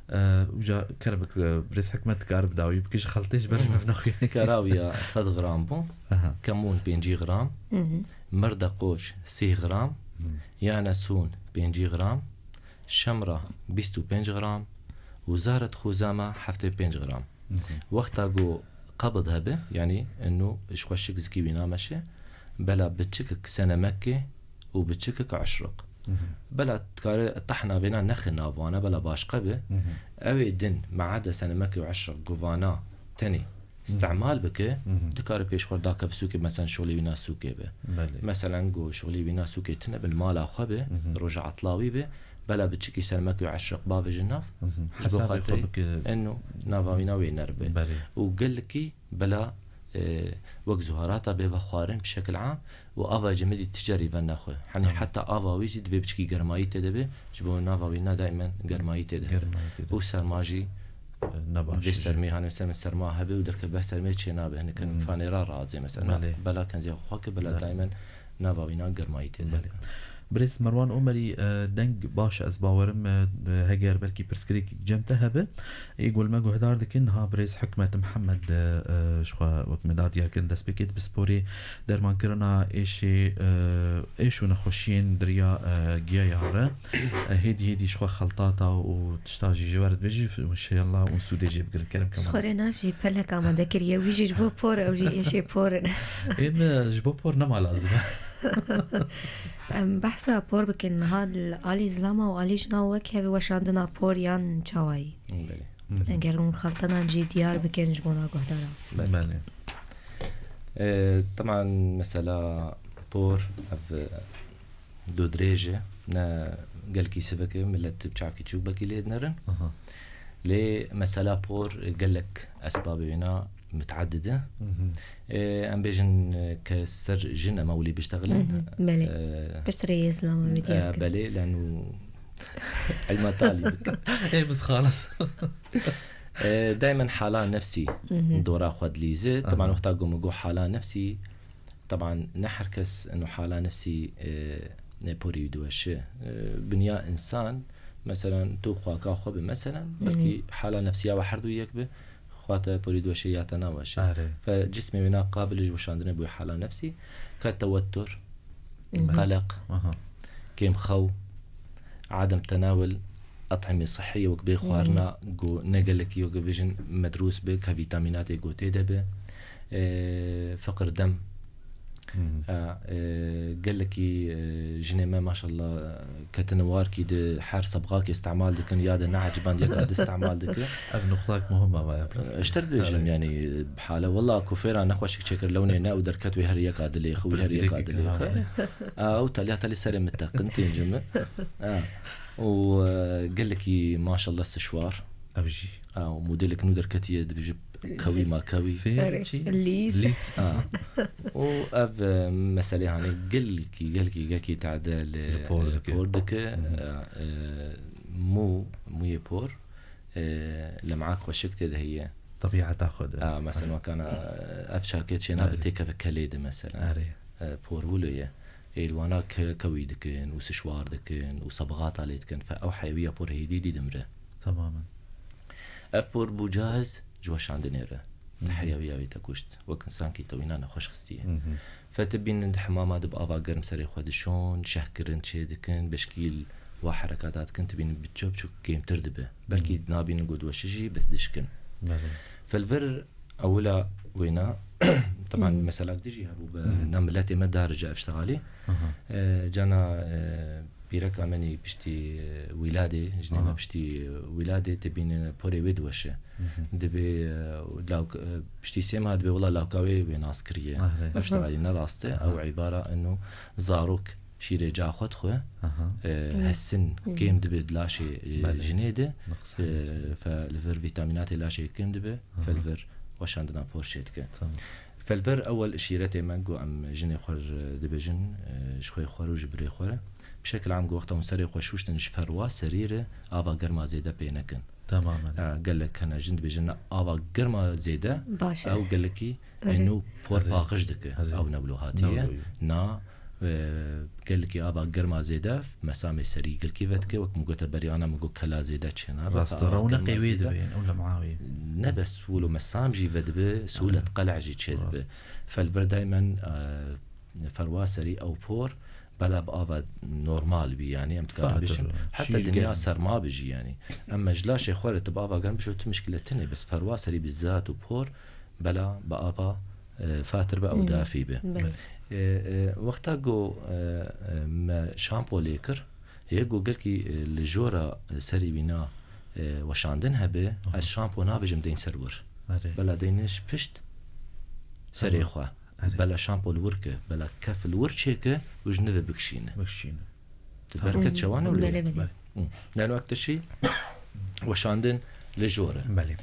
e, uca kerem, e, birêz Hikmet dikare bi dawî bike, ji xeltê ji ber ji me naxuye. Kerawiya sed gram bû, aha, kemûn pêncî gram, mhm, mirde qoç sî gram, mhm, Yanesûn pêncî gram, şemra bîst û pênc gram û zaret xuzama heftê pênc gram. Mhm. Wexta ku qebid hebe, yanî eno ji xwe şik zikî wî nameşe, bela bi çikik senemekê û bi çikik eşriq. Mhm. Bela dikare tehna vêna nexe nav wana, bela başqe be. Mhm. Ew ê din meade senemekê û eşriq guvana tenê, mhm, îstemal bike, mhm, dikare pêş xwe dake bi sûkê, meselen şolê wîna sûkê be. Belê. Meselen, go şolê wîna sûkê tine bin mala xwe be, mhm, roja etlawî be, bela bi çikî sermek û eşriq bavêje nav, mhm, ji bo hesabê xwe xatirê bike. Eno nava wîna wê nerbe. Belê. Û gelekî bela, e, wek zuharata bê vexwarin bi şekil am, û ava cemidî ticarî ve nexwe. Hani, tamam, heta ava wî jî divê biçikî germayî tê de be, ji bo nava wî na daimen germayî tê de hebe. Germayî tê de. Û serma jî, e, ne baş vê jî. Sermê, hani, ser min serma hebe û derkeve sermê çê nabe. Hani, ken, hmm, fanêra razê mesela. Belê. Bela ken zî xwe ke bela, belê, daimen nava wî na germayî tê de hebe. Belê. Birêz Merwan Omerî, e, deng baş, ez bawerim, e, heger belkî pirsgirêk cem te hebe. Ê ku li me guhdar dikin, niha birêz Hikmet Mihemed, e, e, ji xwe wek me da diyar kirin, destpêkê dibe sporê dermankirina êşê, e, êş û nexweşiyên di riya, e, giyayan re. E, hêdî hêdî ji xwe xeltata û tişta jî ji we re dibêjî, înşallah hûn sûdê jê bigirin. Kerem, ji xwe rê najî pelek amade kiriye, wî jî ji bo por, ew jî êşê por in. Ê, me ji bo por nema lazim e. Em behsa por bikin, niha li alî zilama û alî jina wek hev weşandina por yan çawayî? Belê. Hı hı. Eger hûn xeltanan jî diyar bikin ji bona guhdaran. Belê. Belê. E, teman mesela por, ev, e, du dirêj e, ne gelkî sivik e, millet bi çavkî çûk belkî lê dinerin. Aha. Lê mesela por gelek esbabê wêna miteedid e. Hı hı. E, em bêjin, e, ke ser jin em ewilî biştexilin. Hı hı, belê. E, pişt rê yê zilam e, e, diyar kir. Belê, leno ilma talî bike. Ê, biz xalas. E, daimen hala nefsî, hı hı, dora xwe dilîze. Aha. Teban wexta ku min got hala nefsî, teban ne her kes eno hala nefsî, e, ne porî wî diweşe. E, binya însan, meselen, tu xwaka xwe bi, meselen, hı hı, belkî hala nefsiya we her du yek bi, xwe te porî diweşe ya te naweşe. Are. Fe cismê wê na qabil ji weşandinê bûye hala nefsî. Ka tewettur, hı hı, qeleq, aha, kêm xew, adem tenawul et'imê sihî, wek bê xwarina, hı hı, ku ne gelekî, wek bêjin medrûs be, ke vîtamînatê ku tê de be, e, fiqir dem. Hı hı. A, e, gelekî, e, jinê me maşallah ketine warkî de her sebxakê îstemal dikin, ya de ne eciband yeka de îstemal dike. Ev nuqtak muhim e, vaya plastik. Ji te re bêjim, evet, yani, hala wela kufêra nexweşik çêkir lewnê ne û derket wê her yeka dilê xwe, wî her yeka dilê xwe. Plastik, ha. A, û taliya talî serê min teqin, têncim min. A, û, e, gelekî maşallah sişwar. Ev jî. A, û modelek nû derketiye, dibêje kewî ma kewî. Fê, erê, çi? Lîs. Lîs. A. Û ev, e, meselê hanê gelkî, gelkî, gelkî tade li, li por, e, dike, por dike. Hı hı. E, e, mû, mûyê por, e, lem'ak xweşik tê de heye. Tebîeta xwe de. A, mesela, Erê. Kana, ev çakê çêna Erê. Bi têkeve kelê de, mesela. Erê. E, por wilo ye. Êlwana ke-, kewî dikin û sişwar dikin û sebixata lê dikin. Fe ew heyewiya por hêdî dî dimire. Tamamen. Ev por bû cahiz ji weşandinê re. Hı hı. Heyewiya wê te kuşt. Wek insankî te wîna nexweş xistiye. Hı hı. Fe tu bînin di hemama de bi ava germ serê xwe dişon, şehkirin çê dikin, beşkîl wa herekata dikin, tu bînin biçûk biçûk kêmtir dibe. Belkî Hmm. nabînin ku diweşi jî, bes dişkin. Belê. Fe li vir ewila wêna, teban Hmm. meselak dijî hebû bi Hmm. na miletê me darice ev ştegalî. Aha. E, cana, e, pîreka min î piştî, e, wîladê, jinê me Aha. piştî, e, wîladê, tu bînin porê wê diweşe. Mhm. Dibê, e, lawk-, e, piştî sê mah dibê wela lawka wê wê nas kiriye. Erê. Ev ştegalî ne rast e. Aha. Ew îbara eno zarok şîrê ca xwe dixwe, Aha. e, Hmm. hesin Hmm. kêm dibe di laşê, e, Belê. jinê de, Naqis e, hemî. Fe li vir vîtamînatê laşê kêm dibe, fe li Aha. vir weşandina por çê dike. Tamam. Fe li vir ewel şîretê me ku em jinê xwe re dibêjin, e, ji xwe xwe re û ji birê xwe re. Bi şekil am ku wexta hûn serê xwe şûştin ji ferwa serî re ava germa zêde pê nekin. Tamamen. E, gelek hene jin dibêjin ava germa zêde, Baş e. Ew gelekî Erê. Eno por Erê. Paqij dike. Erê. Ew ne wilo hatiye. Ne wilo ye. Na, e, gelekî ava germa zêde, mesamê serî gelkî vedike, wek min gote berî ana min got kela zêde çênabe. Rast e, Ava rewneqê germa wê zêde. Dibe, ew lem'a wê. Ne bes wilo mesam jî vedibe, sihûlet Erê. Qel'a jî çêdibe. Rast. Fe li vir daymen, e, ferwa serî ew por, bela bi ava normal bî, yanî em dikarin Fatir, bêjin, heta şîr dinya germ. Serma bi jî, yanî. Em ji laşê xwe re tu bi ava germ bişo, tu mişkile tune, bes ferwa serî bi zat û por, bela bi ava, e, fatir be ew Hmm. Dafî be. Belê. E, e, wexta ku, e, e, me şampo lê kir, yê ku gelkî, e, li jora, e, serî wîna, e, weşandin hebe, Aha. Ez şampo nabêjim deyn ser wir. Erê. Bela deyne ji pişt serê Tamam. Xwe. Erê. Bela şampo li wir ke, bela kef li wir çêke û ji nivê bikişîne. Bikişîne. Tu Tamam. Berket çewan û Belê, lê. Belê. Hı. Yani wek te şî weşandin li jor e. Belê.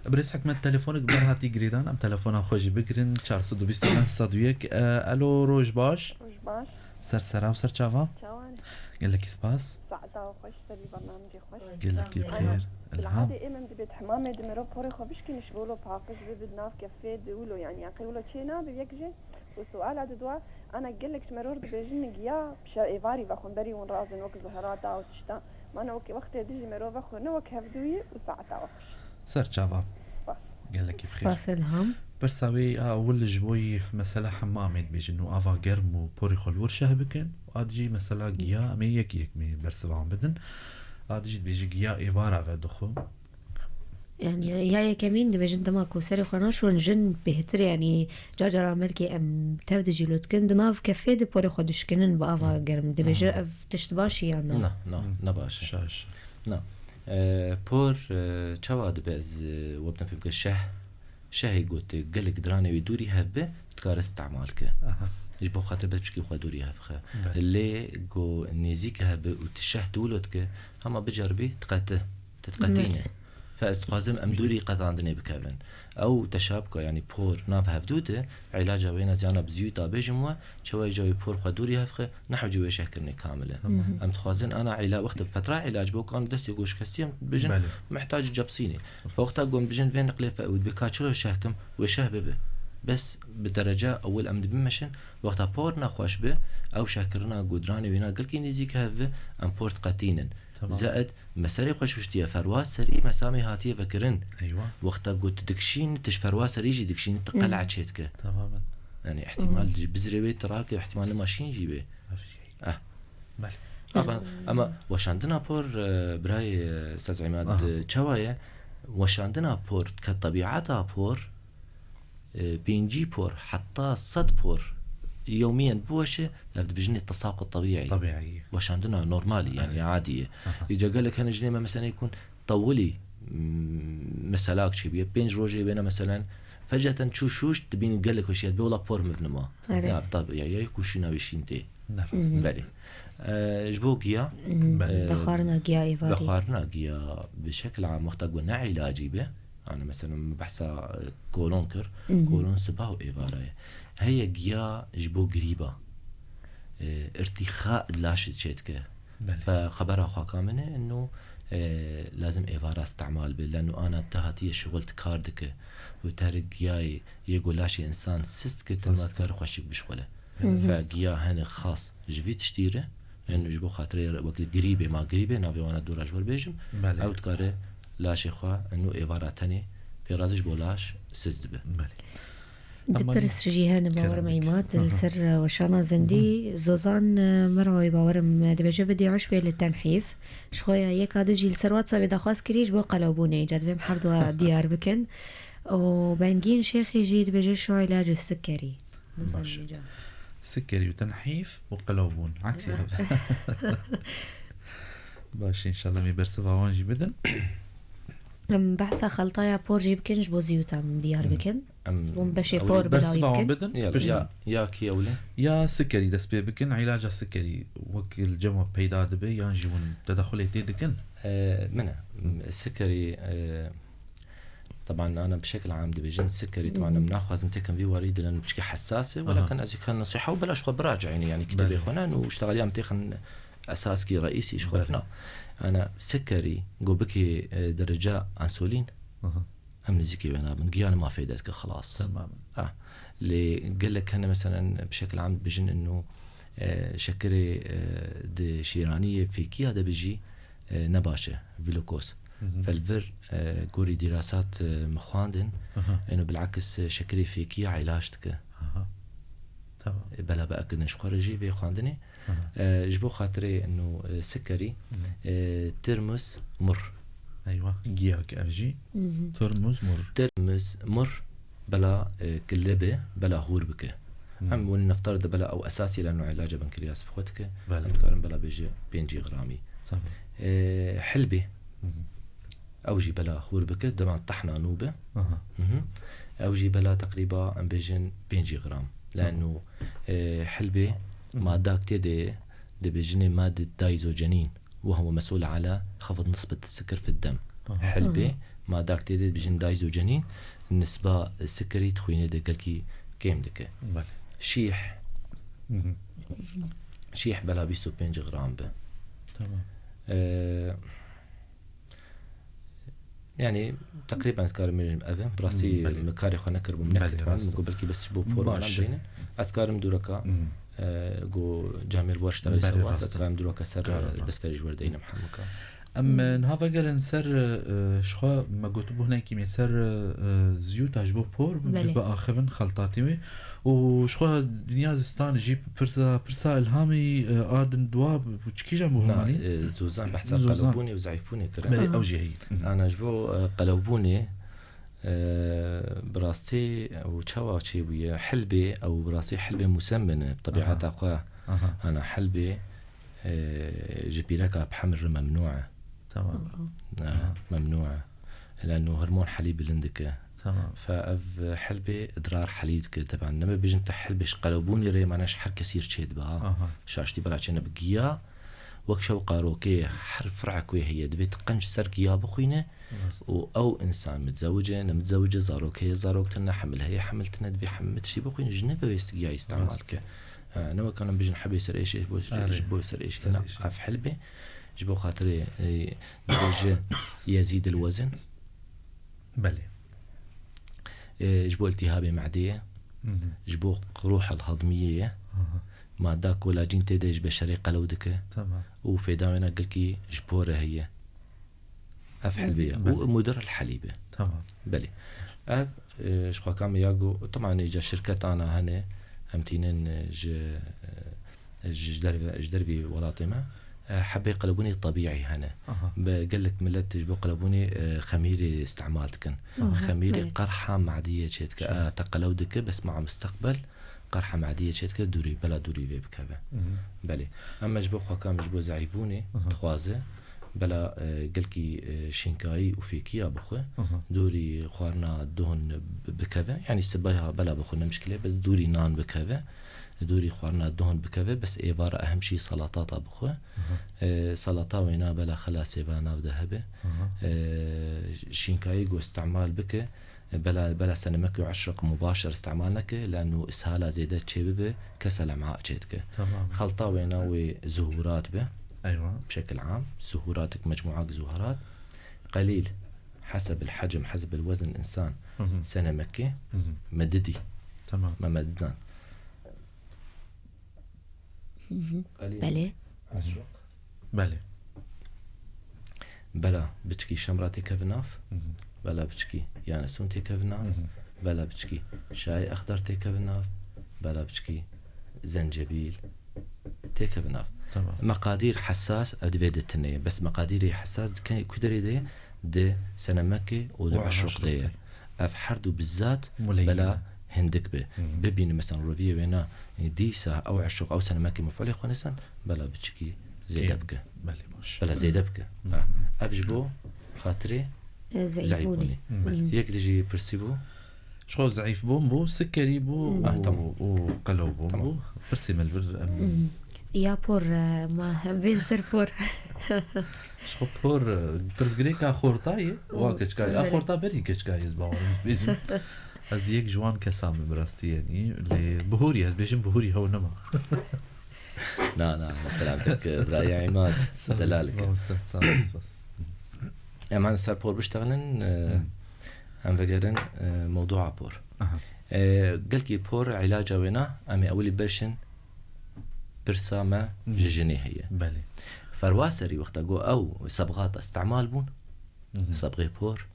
Birêz Hikmet, telefonek ber hatî girêdan, em telefona xwe jî bigirin. Çar sed û bîst û neh sed û yek. E, elo, roj baş. Roj baş. Ser sera û ser çava. Çawan e? Gelekî spas. Saeta xweş, serî bernamecê xweş. Gelekî bi xêr. Ana, Elham. Saetê êm em dibê di hemamê di mirov porê xwe bişkîne, ji bo lo paqij bibe di nav kefê de wilo, yani, yaqê wilo çê nabe yek jê. Û suala di dua, ana gelek ji meror dibêjin giya şe-, êvarî vexwin, berî hûn razin wek zuherata û tişta. Mana wek wextê dijî merov vexwin, ne wek hevdûyî û saeta we xweş. Ser çava. Spas. Gelekî bi xêr. Spas Elham. Pirsa wê a ewil ji bo yî mesela hemamê dibêjin û ava germ û porê xwe li wir şeh bikin. A dijî mesela giya em ê yek yek mê bersivan bidin. A dijî dibêje giya êvara ve dixwe. Yani ya yekemîn dibêjin dema ku serê xwe naşon jin bêhtir, yani car caran belkî em tev dijî lo dikin, di nav kefê de porê xwe dişkinin bi ava Hmm. germ. Dibêje Hmm. ev tişt baş e ya na? Na, na, Hmm. Ne baş e. Şaş. Na. E, por, e, çawa dibe ez, e, we bidem fêm ke şeh, şehê gote gelek diranê wê dûrî hev be, dikare istemal ke. Aha. Ji bo xatir bes pişkî xwe dûrî hev xe. Belê. Lê go nêzîk hev be û tu şeh tu wilo dike, hema biceribî diqete. Te diqetîne. Mes- Fe ez dixwazim em dûrî qetandinê bikevin. Ew teşabika, yanî por nav hevdû de, îlaca wê ne ziyana bi zîwî ta bêjim we, çawa îca wê por xwe dûrî hev xe, ne hewcî wê şehkirinê kamil e. Tamam. Em dixwazin ana îla-, wexta fetra îlac bo kan destê ku şikestî em bêjin Belê. Mihtacî cepsînê. Wexta ku em bêjin vê niqlê fe û dibê ka çilo şeh kim, wê şeh bibe. Bes bi derece ewil em dibimeşin, wexta por nexweş bi, ew şehkirina ku diranê wêna gelkî nêzîk hev bi, em por diqetînin. Tamam. Zed, me serê xwe şuştiye, ferwa serî mesamê hatiye vekirin. Eywa. Wexta ku tu dikişîn, tu ji ferwa serî jî dikişîn, tu Hmm. qel'a çêdike. Tamamen. Yani ihtimal Hmm. ji bizrê wê tu rake, ihtimal nima şîn jî bê. Her şey. Eh. Belê. Ama, ama weşandina por, e, birayê, e, Ustaz Îmad, Aha. E, çawa ye? Weşandina por, ke tebiata por, e, pêncî por, heta sed por yewmiyen biweşe, ev dibêjinê tesaqut tebîî. Tebîî. Weşandina normalî, yani Aha. Adî ye. Aha. Îca gelek hene jinê me mesela kun tewilî, m-, meselak çêbûye, pênc rojê wêne meselen, feceten çû şûşt, dibîn gelek weşiyet, bê wela por mivnima. Erê. Ya, tabi, ya, ya, ku şîna wê şîn tê. Ne rast. Mhm. Belê. E, ji bo giya, Mhm. Belê. E, vexwarina giya êvarî. Vexwarina giya, bi şekil am, wexta ku ne îlacî be, yani, mesela, min behsa, e, kolon kir, Mhm. kolon siba û êvara ye. Heye giya ji bo grîba, e, irtîxa laşê çêdike. Belê. Fe xebera xwe ka min e, ino, e, lazim êvara îstemal be. Leno ana te hatiye şixul, tu kar dike û te here giyayê yê ku laşê însan sist ke, te niha dikare xweşik bişixule. Hı hı. Fe giya hene xas ji vî tiştî re, yani ji bo xatirê wekî grîbê, ma grîbê, navê wana dora ji wir bêjim, belê, ew dikare laşê xwe û êvara tenê pê razî ji bo laş sist dibe. Belê. Di pirs jî hene, bawerim Îmad, li ser, e, weşana zindî. Zozan, e, Merwayî, bawerim, e, dibêje, bidî eşbê li tenhîf. Ji xwe ya yeka din jî li ser WhatsAppê daxwaz kirî ji bo qelewbûnê, îca divê em her du diyar bikin. Û Bengîn Şêxî jî dibêje, şo îlac û sikerî. Nizanim. Baş. Îca. Sikerî û tenhîf û qelewbûn. Eksî. Baş, înşallah em ê bersiva wan jî bidin. Em behsa xeltaya por jî bikin, ji bo zî û tam diyar bikin. Em, hûn beşê por bersiva wan bidin. Ya, pişt ya, ya kî ewle? Ya sikerî dest pê bikin, îlaca sikerî wek li cem we peyda dibe, yan jî hûn tedexulê tê dikin? E, min e. Sikerî, e, teban ana bi şekil am dibêjin, sikerî, teban em naxwazin têkin vî warî dilen piçkî hessas e, welakin ez ê kan nesiha û bela ji xwe biraciîne, yani kitêbê xwe nen û iştexaliya em têxin esaskî reîsî ji xwe tuna. Ana sikerî, go bikê, e, dereca ensulîn, em nizîkê wê nabin. Giya nima feyde dike, xilas. Temamen. Ah. Lê gelek hene, meselen, bi şekil am dibêjin, ino, e, şekerê, e, di şêraniyê fêkiya de bijî, e, ne baş e, glukoz. Hı hı. Felvir, e, gorî dîrasat, e, min xwandin, ino bilakis, e, şekerê fêkiya îlaç dike. Aha. Tamam. E, bela biakidin ji xwe re jî vê xwandinê. Aha. E, ji bo xatirê ino, e, sikerî, e, tirmuz mur. Eywa, giyak ev jî. Hı hı. Tirmuz mur. Tirmuz mur bela, e, kile be, bela hûr bike. Hı. Em wî neftar de bela ew esasî le nû îlaca binkiriyas bi xwe dike. Belê. Em dikarin bela bêje pêncî gramî. Tamam. E, hilbê. Hı hı. Ew jî bela hûr bike, dema tehna nû be. Aha. Mhm. Ew jî bela teqrîba em bêjin pêncî gram. Tamam. Leno, e, hilbê madak tê de dibêjinê made daizojenîn. وهو مسؤول على خفض نسبة السكر في الدم. Aha. Hilbê madak tê de dibêjin daizojenîn, nisba sikerî di xwînê de gelkî kêm dike. Belê. Şîh. Mhm. Şîh bela bîst û pênc gram be. Tamam. E, Yani, teqrîben dikarim bêjim ev e. Bi rastî, hmm, belê, min karê xwe nekiribû, min, belê, nekiribû, rast, min got belkî bes ji bo por, baş, bênin. Ez dikarim dûreka, hmm, e, go camêr war iştexilî ser, belê, rast, rast, ez dikarim dûreka ser, karim, e, rast, defterê ji wir deynim hemûka. Em, e, niha vegerin ser, e, ji xwe me gotibû hinekî me ser, e, e, ziyûta ji bo por, belê, bi axivin xeltatî wê. Û ji xwe dinya zistan jî pirsa, pirsa ilhamî, e, a din dua bi, bi çi kîjan bû, na, Hûrmanî? E, Zozan behsa, Zozan, qelewbûnê û zeîfbûnê kir. Belê, aha, ew jî heyî. Mhm. Ana ji bo, e, qelewbûnê, e, bi rastî û çawa çêbûye? Hilbê, ew bi rastî hilbê musemmin e, bi tebiata, aha, xwe. Aha. Ana hilbê, e, ji pîreka bi heml re memnû e. Tamam. Aha. Aha. Memnû e. Leno hormon helî bilind dike. Tamam. Fe ev hilbê idrar helî dike. Teban, nebe bêjin te hilbê ji qelewbûnê re, mane ji her kesî re çê dibe, ha. Aha. Şaştî bela çêne bi giya, wek şewqa rokê, her firek wê heye, divê tu qenc ser giya bixwîne. Rast. Û ew însan mitzewic e, ne mitzewic e, zarok heye, zarok tune, hemil heye, hemil tune, divê hemil tiştî bixwîne, ji nebe wê giyayî îstemal, rast, dike. E, ne wek em bêjin hebê ser êşê, ji bo ser, erê, ji bo ser êşê, ser na, êşê, ev hilbê, ji bo xatirê, e, dibêje yezîd el wezin. Belê. E, ji bo iltîhabê medê ye. Hı hı. Ji bo qurûh el hedmiyê ye. Aha. Mada kolacîn tê de ji beşerê qelew dike. Tamam. Û fêda wêna gelkî ji por re heye. Ev hilbê ye. Belê. Û mudir el helîb e. Tamam. Belê. Ev, e, ji xwe ka me ya go, teman îca şirketana hene, em tînin, e, ji, e, ji, ji derve, ji dervî welatê me, e, hebê qelebûnê tebîî hene. Aha. Bi gelek milet ji bo qelebûnê, e, xemîrê îstemal dikin. Aha, xemîrê, belê, qerha mediyê çê dike. Şahane. E, te qelew dike, bes ma mustaqbel qerha mediyê çê dike, dûrî, bela dûrî vê bikeve. Mhm. Belê. Em ji bo xwe ka em ji bo zeîfbûnê, aha, dixwaze, bela, e, gelkî, e, şînkayî û fêkiya bixwe, aha, dûrî xwarina don bi-, bikeve. Yanî sibeha bela bixwe ne mişkil e, bes dûrî nan bikeve. Dûrî xwarina don bikeve, bes êvara ehem jî salatata bixwe. Aha. E, salata wêna bela xelasê va nav de hebe. Aha. E, şînkayî go îstemal bike, bela, bela senemek û eşriq mubaşir îstemal neke, leno îshala zêde çê bibe, kesel em'a çê dike. Tamam. Xelta wêna wê zuhurat be. Eywa. Bişekil am, zuhuratik, mecmuak zuharat. Qelîl, heseb el hecm, heseb el wezn insan, Hı hı. sene Mekke, Hı hı. medidî, Tamam. me medidan. Hı hı. Qelîl, Belê. eşraq. Belê. Bela biçkî şemra têkevin nav, Hı hı. bela biçkî yanestûn têkevin nav, Hı hı. bela biçkî şayê exdar têkevin nav, bela biçkî zencebîl têkevin nav. Tamam. Meqadîr hesas, ev di vê de tune ye. Bes meqadîrê hesas di ke-, ku derê de ye? Di sene Mekke û di Û eşrok de ye. eşrok de. Ev her du bizat Muleyyin. bela hindik bi. Hı hı. Bibîne, mesela, roviyê wêna, e, dîsa ew eşrok, ew sene Mekke mef'ulê xwe nisan, bela biçikî zêde Kêm. bike. Belê, baş. Bela zêde bike. Hı. Ha. Ev ji bo xatirê E, zeîfbûnê. zeîfbûnê. Hı. Belê. Yek dijî pirsî bû. Ji xwe zeîfbûn bû, sikerî bû Hmm. û, Ah, tamam. û qelewbûn Tamam. bû. Pirsê me li vir em Hmm. Ya por, e, ma bên ser por. Ji xwe por, e, pirsgirêka xorta ye, wa Hmm. keçika ye. A Belê. xorta berî keçika ye, ez bawer im bêjim. Ez yek ji wan kesan me bi rastî, yanî, lê bihûrî, ez bêjim bihûrî hew nema. Na, na, na, selametik, birayê Îmad, Sağ olasın, delalike. sağ olasın, sağ olasın, spas. Em her ser por biştexilin, e, Hı. em vegerin, e, mewdûa por. Aha. E, gelkî por, îlaca wêna, em ê ewilî berşin pirsa me Hı. ji jinê heye. Belê. Ferwa serî wexta got ew sebxata îstemal bûn, Hı hı. sebxê por,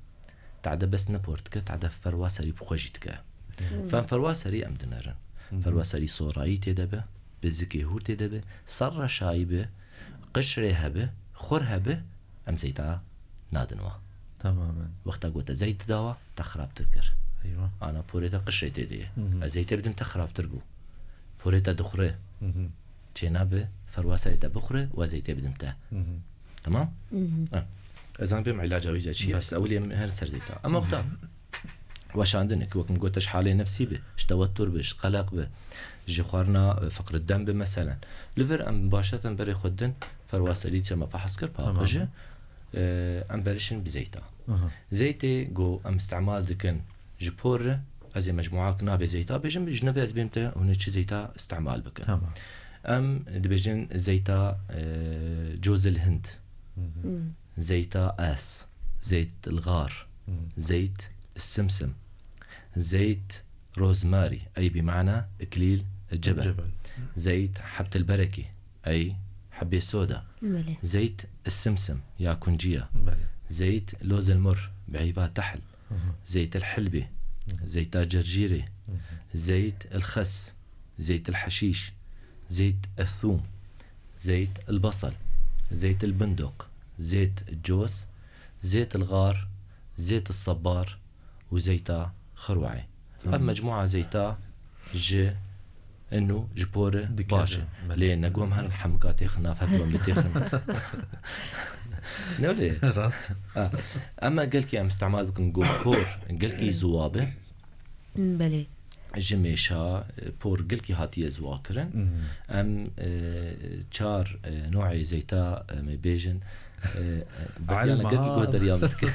tade bes ne por dike, tade ferwa serî bi xwe jî dike. Hı. Fem ferwa serî em dinerin. Hı hı. Ferwa serî sorayî tê de be, bizikê hûr tê de be, serre şayî be, qişrê hebe, xur hebe, em zeyta nadin wa. Tamamen. Wexta gote zeyt dawa, te xirabtir kir. Eywa. Ana porê te qişrê tê de ye. Hı hı. Ez zeytê bidim te xirabtir bû. Porê te dixure. Hı hı. Çênabe ferwa serê te bixure û ez zeytê bidim te. Hı hı. Tamam? Hı hı. Ha. Ez an bêm îlaca wî çi ye? Bes. Ez ewilî em her ser zeyta. Ama wexta weşandinek, wek min gote, ji halê nefsî be, ji tewetur be, ji qeleq be, ji xwarina, e, fiqri dem be meselen. Li vir em başetin berê xwe din, ferwa serî çi me fehs kir, Tamam. paqijî, e, em berişin bi zeyta. Aha. Zeytê ku em îstemal dikin ji por re, ez ê mecmuak navê zeyta bêjim, ji navê ez bêm te hûn ê çi zeyta îstemal bikin. Tamam. Em dibêjin zeyta, e, cozil hind, Hı hı. Hmm. zeyta as, zeyt ilgar, Hı. zeyt simsim, zeyt rosemary, ey bi mana iklîl cebel, Cebel. zeyt hebtel berekî, ey hebê soda, Belê. zeyt simsim ya kunciya, Belê. zeyt lozil mur, bi eyva tehl, Hı hı. zeyt el hilbî, Hı hı. zeyta cercîrê, Hı hı. zeyt el xes, zeyt el heşîş, zeyt el thûm, zeyt el basal, zeyt el bindok, zeyt el coz, zeyt el gar, zeyt el sebbar û zeyta xirwayê. Hı. Ev mecmua zeyta ji inu ji pori Dikeve, baş e. belê. Lê ne gom herin hemika têxin nav, her gom têxin. Ne lê? Rast. Ha. Ema gelkî em îstemal bikin go por, gelkî ziwa be. Belê. Ji mêşa, e, por gelkî hatiye ziwa kirin. Hmm. Em, e, çar, e, noê zeyta, em ê bêjin, e, e, Betiyana Elma. gelkî guhdariya min dike.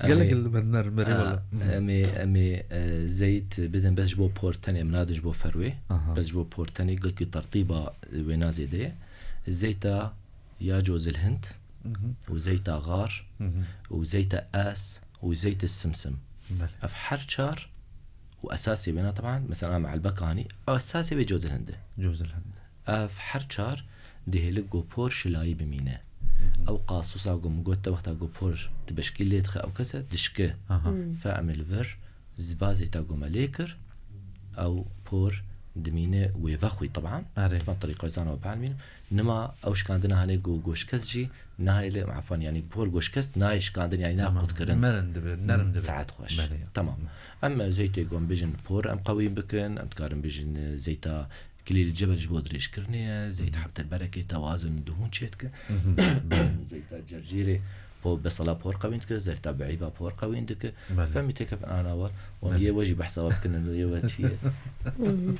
Em Gelek ê, li me nerm, berê ha, wala. em ê, em ê, e, zeyt bidin bes ji bo por tenê, em nadin ji bo ferwê. Aha. Bes ji bo por tenê gelkî tertîba wêna zêde ye. Zeyta ya cozil hind Mhm. û zeyta gar Mhm. û zeyta as û zeyta simsim. Belê. Ev her çar û esasê wêna, teban, mesela, me elbek anî, esasê wê cozil hind e. Cozil hind. Ev her çar dihêlik go por şilayî bimîne. Mhm. Ew qasusa go min got te, wexta go por tu beşkî lê dixe ew kese dişke. Aha. Hmm. Fe em ê li vir ziva zêta go me lê kir, ew por dimîne wê vexwî, teban. Erê. Teban terîqa zana we bielmînim. Nima ew şikandina hanê go, go şikest jî nahêle, efan, yanî por go şikest nayê şikandin, yanî nayê Tamam. qutkirin. Merin dibe, nerm dibe. Saet xweş. Belê. Tamam. Em zeytê go em bêjin por em qewî bikin, em dikarin bêjin, e, zeyta Kilîl cebel ji bo dirêjkirinê ye, zeyt Mhm. hebtel berekê tewazun dihûn çêdike. Mhm. Zeyta cercîrê po-, besala por qewîn dike, zeyta beîva por qewîn dike. Belê. Femî têkevin ana we, wan Belê. yê we jî behsa we bikin, yê we çi ye? Mhm.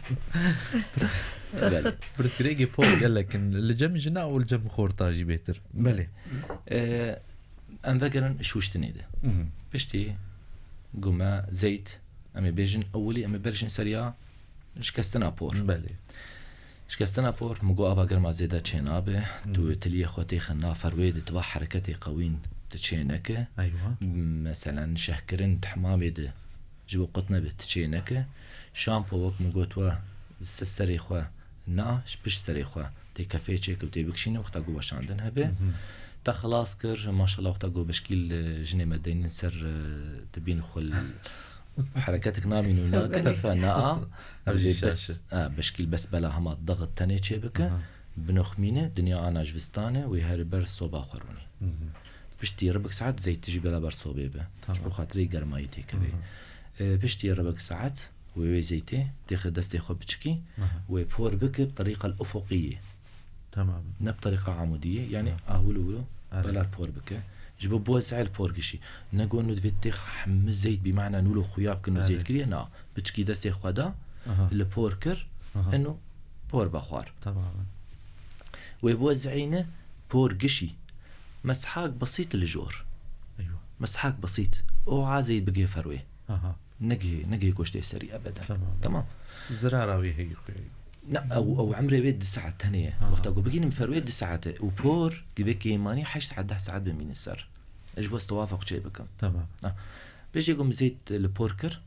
Belê. Pirsgirêkê por gelek in. Li cem jina û li cem xorta jî bêtir. Belê. Ee, em vegerin şûştinê de. Mhm. Piştî gume zeyt, em ê bêjin ewilî, em ê berjin seriya şikestina por. Belê. Şikestina por, min got ava germa zêde çênabe. Tu tiliyê xwe têxe nav ferwê de, tu va hereketê qewîn tu çêneke. Eywa. Meselen, şehkirin di hemamê de ji bo qut nebe, tu çêneke. Şampo, wek min got we, se-, serê xwe na, ji pişt serê xwe tê kefê çêke û tê bikişîne, wexta ku weşandin hebe. Te xilas kir, maşallah, wexta ku beşkîl, e, jinê me deynin ser, e, tu bîn xwe l-, hereketik namîn û nakin, fe na, Ev jî divê şaş bes, e. e, beşkîl bes bela hema daxit tenê çêbike, Aha. binoxmîne, dinya ana ji vistan e, wê her ber soba xwe rûnî. Piştî ribik saet zeytî jî bela ber sobê be. Tamam. Ji bo xatirê germayî têkevê. E, piştî ribik saet wê wê zeytê têxe destê xwe biçikî, Aha. wê por bike bi terîqa ufuqiyê. Tamam. Ne bi terîqa amudiyê, yani Aha. ahul û wilo Are. bela li por bike. Ji bo bozeyê li por gişî. Ne got nû divê têx hemû zeyt bî, mana nûlo xuya bikin û Are. zeyt kiriye, na. Biçikî destê xwe da, Aha. li por kir, Aha. eno por vexwar. Tamam. Wê bozeyîne por gişî. Meshak besît li jor. Eywa. Meshak besît. O azeyî bigê ferwê. Aha. Negihê, negihê goştê serî ebeden. Tamam. Tamam. Zirara wê heyî xwe. Ne, ew, ew emrê wê du saet tenê ye. Aha. Wexta ku bigînim ferwê du saet e. Û por, givê kêmanî heşt saet, deh saet bimîne ser. Ez ji bo stewafek çê bikim. Tamam. Ha. Piştî ku min zeyt li por kir,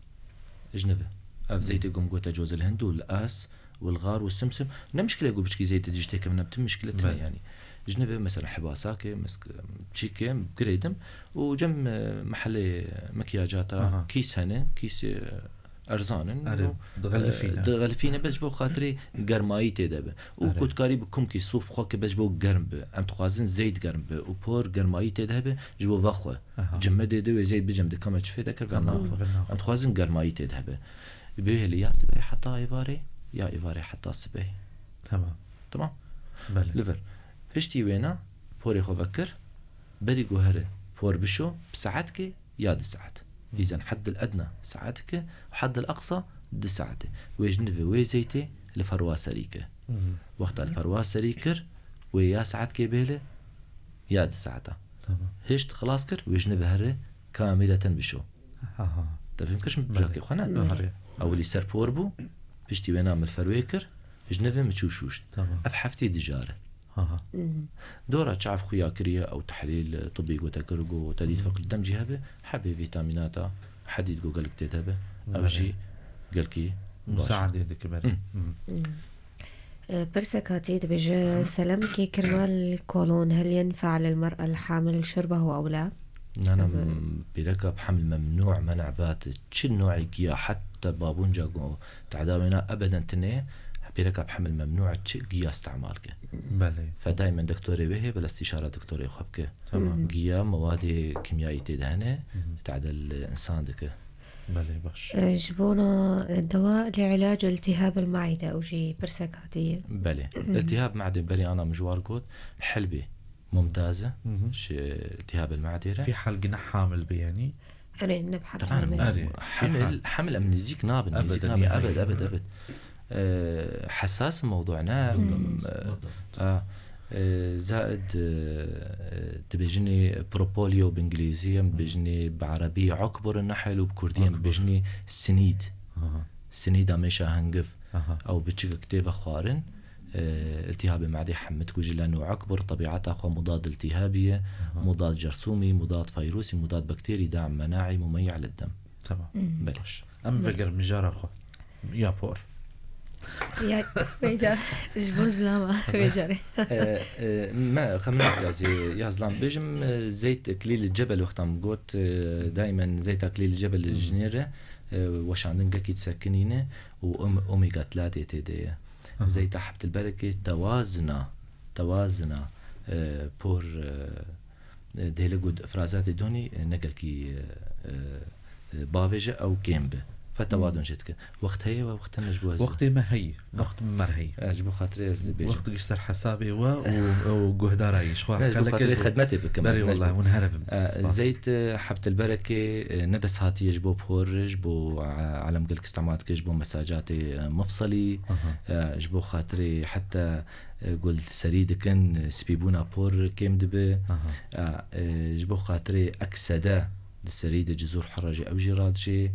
ji nivî. Ev Hmm. zeytê ku min gote cozil hindu, li as, û li xar û simsim. Ne mişkile ku biçkî zeytê dijî têkevin, ne bi tim mişkile tine Belê. yani. Ji nivî mesela hibasakê, misk, çîkê, girêdim û cem, e, mehelê mikyacata Aha. kîs hene, kîsê erzan in. Erê, û, dixelifîne. e, dixelifîne bes ji bo xatirê germayî tê de be. Û Erê. ku dikarî bi kumkî suf xwe ke bes ji bo germ be. Em dixwazin zeyt germ be û por germayî tê de hebe ji bo vexwe. Aha. Cimedê de wê zeyt bicem dikame çi fêde kir, Tamam, vernaxwe. vernaxwe. Em dixwazin germayî tê de hebe. Bihêlî ya sibehê heta êvarê, ya êvarê heta sibehê. Tamam. Tamam? Belê. Li vir. Piştî wêna porê xwe vekir, berî ku here por bişo, bi saetkê ya du saet. Hı. Îzen heddil edna saetke, heddil aqsa du saete. Wê ji nivê wê zeytê li ferwa serî ke. Hı hı. Wexta li ferwa serî kir, wê ya saetkê bêle, ya du saeta. Tamam. Hişt xilas kir, wê ji nivê here kamîleten bişo. Aha. Te fêm kir, ji min Belê. plakê xwe ne? Aha. Ewilî ser por bû, piştî wêna min li ferwê kir, ji nivê min çû şûşt. Tamam. Ev heftê dijar e. Aha. Mhm. Dora çav xuya kiriye, ew tehlîl, e, tibî gote kir, got, te dît Mhm. feqir dem jî hebe, hebê vîtamînata, hedîd got gelek tê de hebe. Ew Belê. jî gelkî baş. Musaadê dike berê. Hı. Mhm. Mhm. Pirsek hatî dibêje, selemkê kirma li kolon, hel yenfe'a lil mer'a l hamil şurbehu ew la? Na, na, Ev- pîreka bi heml memnû, men'bat, çi no'ê giya, hetta babûnca ku tehda wêna ebeden tine, pîreka bi heml memnû çi giya istemal ke. Belê. Fe daimen doktorê wê hê, bila istîşara doktorê xwe bike. Tamam. Giya mewadê kîmyayî tê de hene, Hı hı. tehda li insan dike. Belê, baş. E, ji bona, e, dewa li îlac iltihab el maide, ew jî pirsek hatiye. Belê. Hı hı. Iltihab maide berî ana min ji war got, helbê mumtaz e, Hı hı. ji iltihab el maide re. Fi hal gina hamil be yani? Erê, ne bi Taban, hamil. Erê, fi hemil, hal. hemil em nêzîk nabin, Ebeden nêzîk nabin. nihayet. Ebed, ebed, ebed. E, hesas mewdu ne? Hı. E, a, e, zaid, e, dibêjinê propolio bi îngilîzî, em Hı. dibêjinê bi erebî ukbur nehel û bi kurdî em Ukbur. dibêjinê sinîd. Aha. Sinîda mêşa hingiv. Aha. Ew biçikek tê vexwarin. E, iltihab el maide hemit ku ji leno ukbur, tebiata xwe mudad iltihabi ye, Aha. mudad cersûmî, mudad fayrûsî, mudad bakterî, da'im menaî, mumeyyi' lid dem. Tamam. Hmm. Belê. Baş. Em Belê. veger mijara xwe. Ya por. Ya, vêca, ji bo zilama, vêcarê. E, e, me, xem nakirazî, ya zilam bêjim, e, zeyt klîl cebel wexta min got, e, daimen zeyta klîl cebel Hı. jinê re, e, weşandin gelkî disekinîne û om-, omega tlatê tê de ye. Aha. Zeyta hebtil berekê tewazina, tewazina, e, por, e, e, dêle got ifrazatê donî, e, ne gelkî, e, e, e, bavêje ew kêm bi. Fe tewazun Hmm. jê dike. Wext heye we wext hene ji bo ez Wextê me heyî, wext me heyî. E, ji bo xatirê ez bêjim. Wext giş ser hesabê we û, û guhdara yî. Ji xwe Ne, ji bo xelekê xatirê ji bo xedmetê bikim, Berê ez ne ji wellahî, bo hûn here bin. E, Spas. Zeyt, e, hebtil berekê, e, ne bes hatiye ji bo por, ji bo, e, alem gelek îstemal dike, ji bo mesacatê, e, mifselî, Aha. e, ji bo xatirê heta, e, gul serî dikin, e, spîbûna por kêm dibe. Aha. E, e, ji bo xatirê eksede, Di serî de cizûr hera jî ew jî radijê.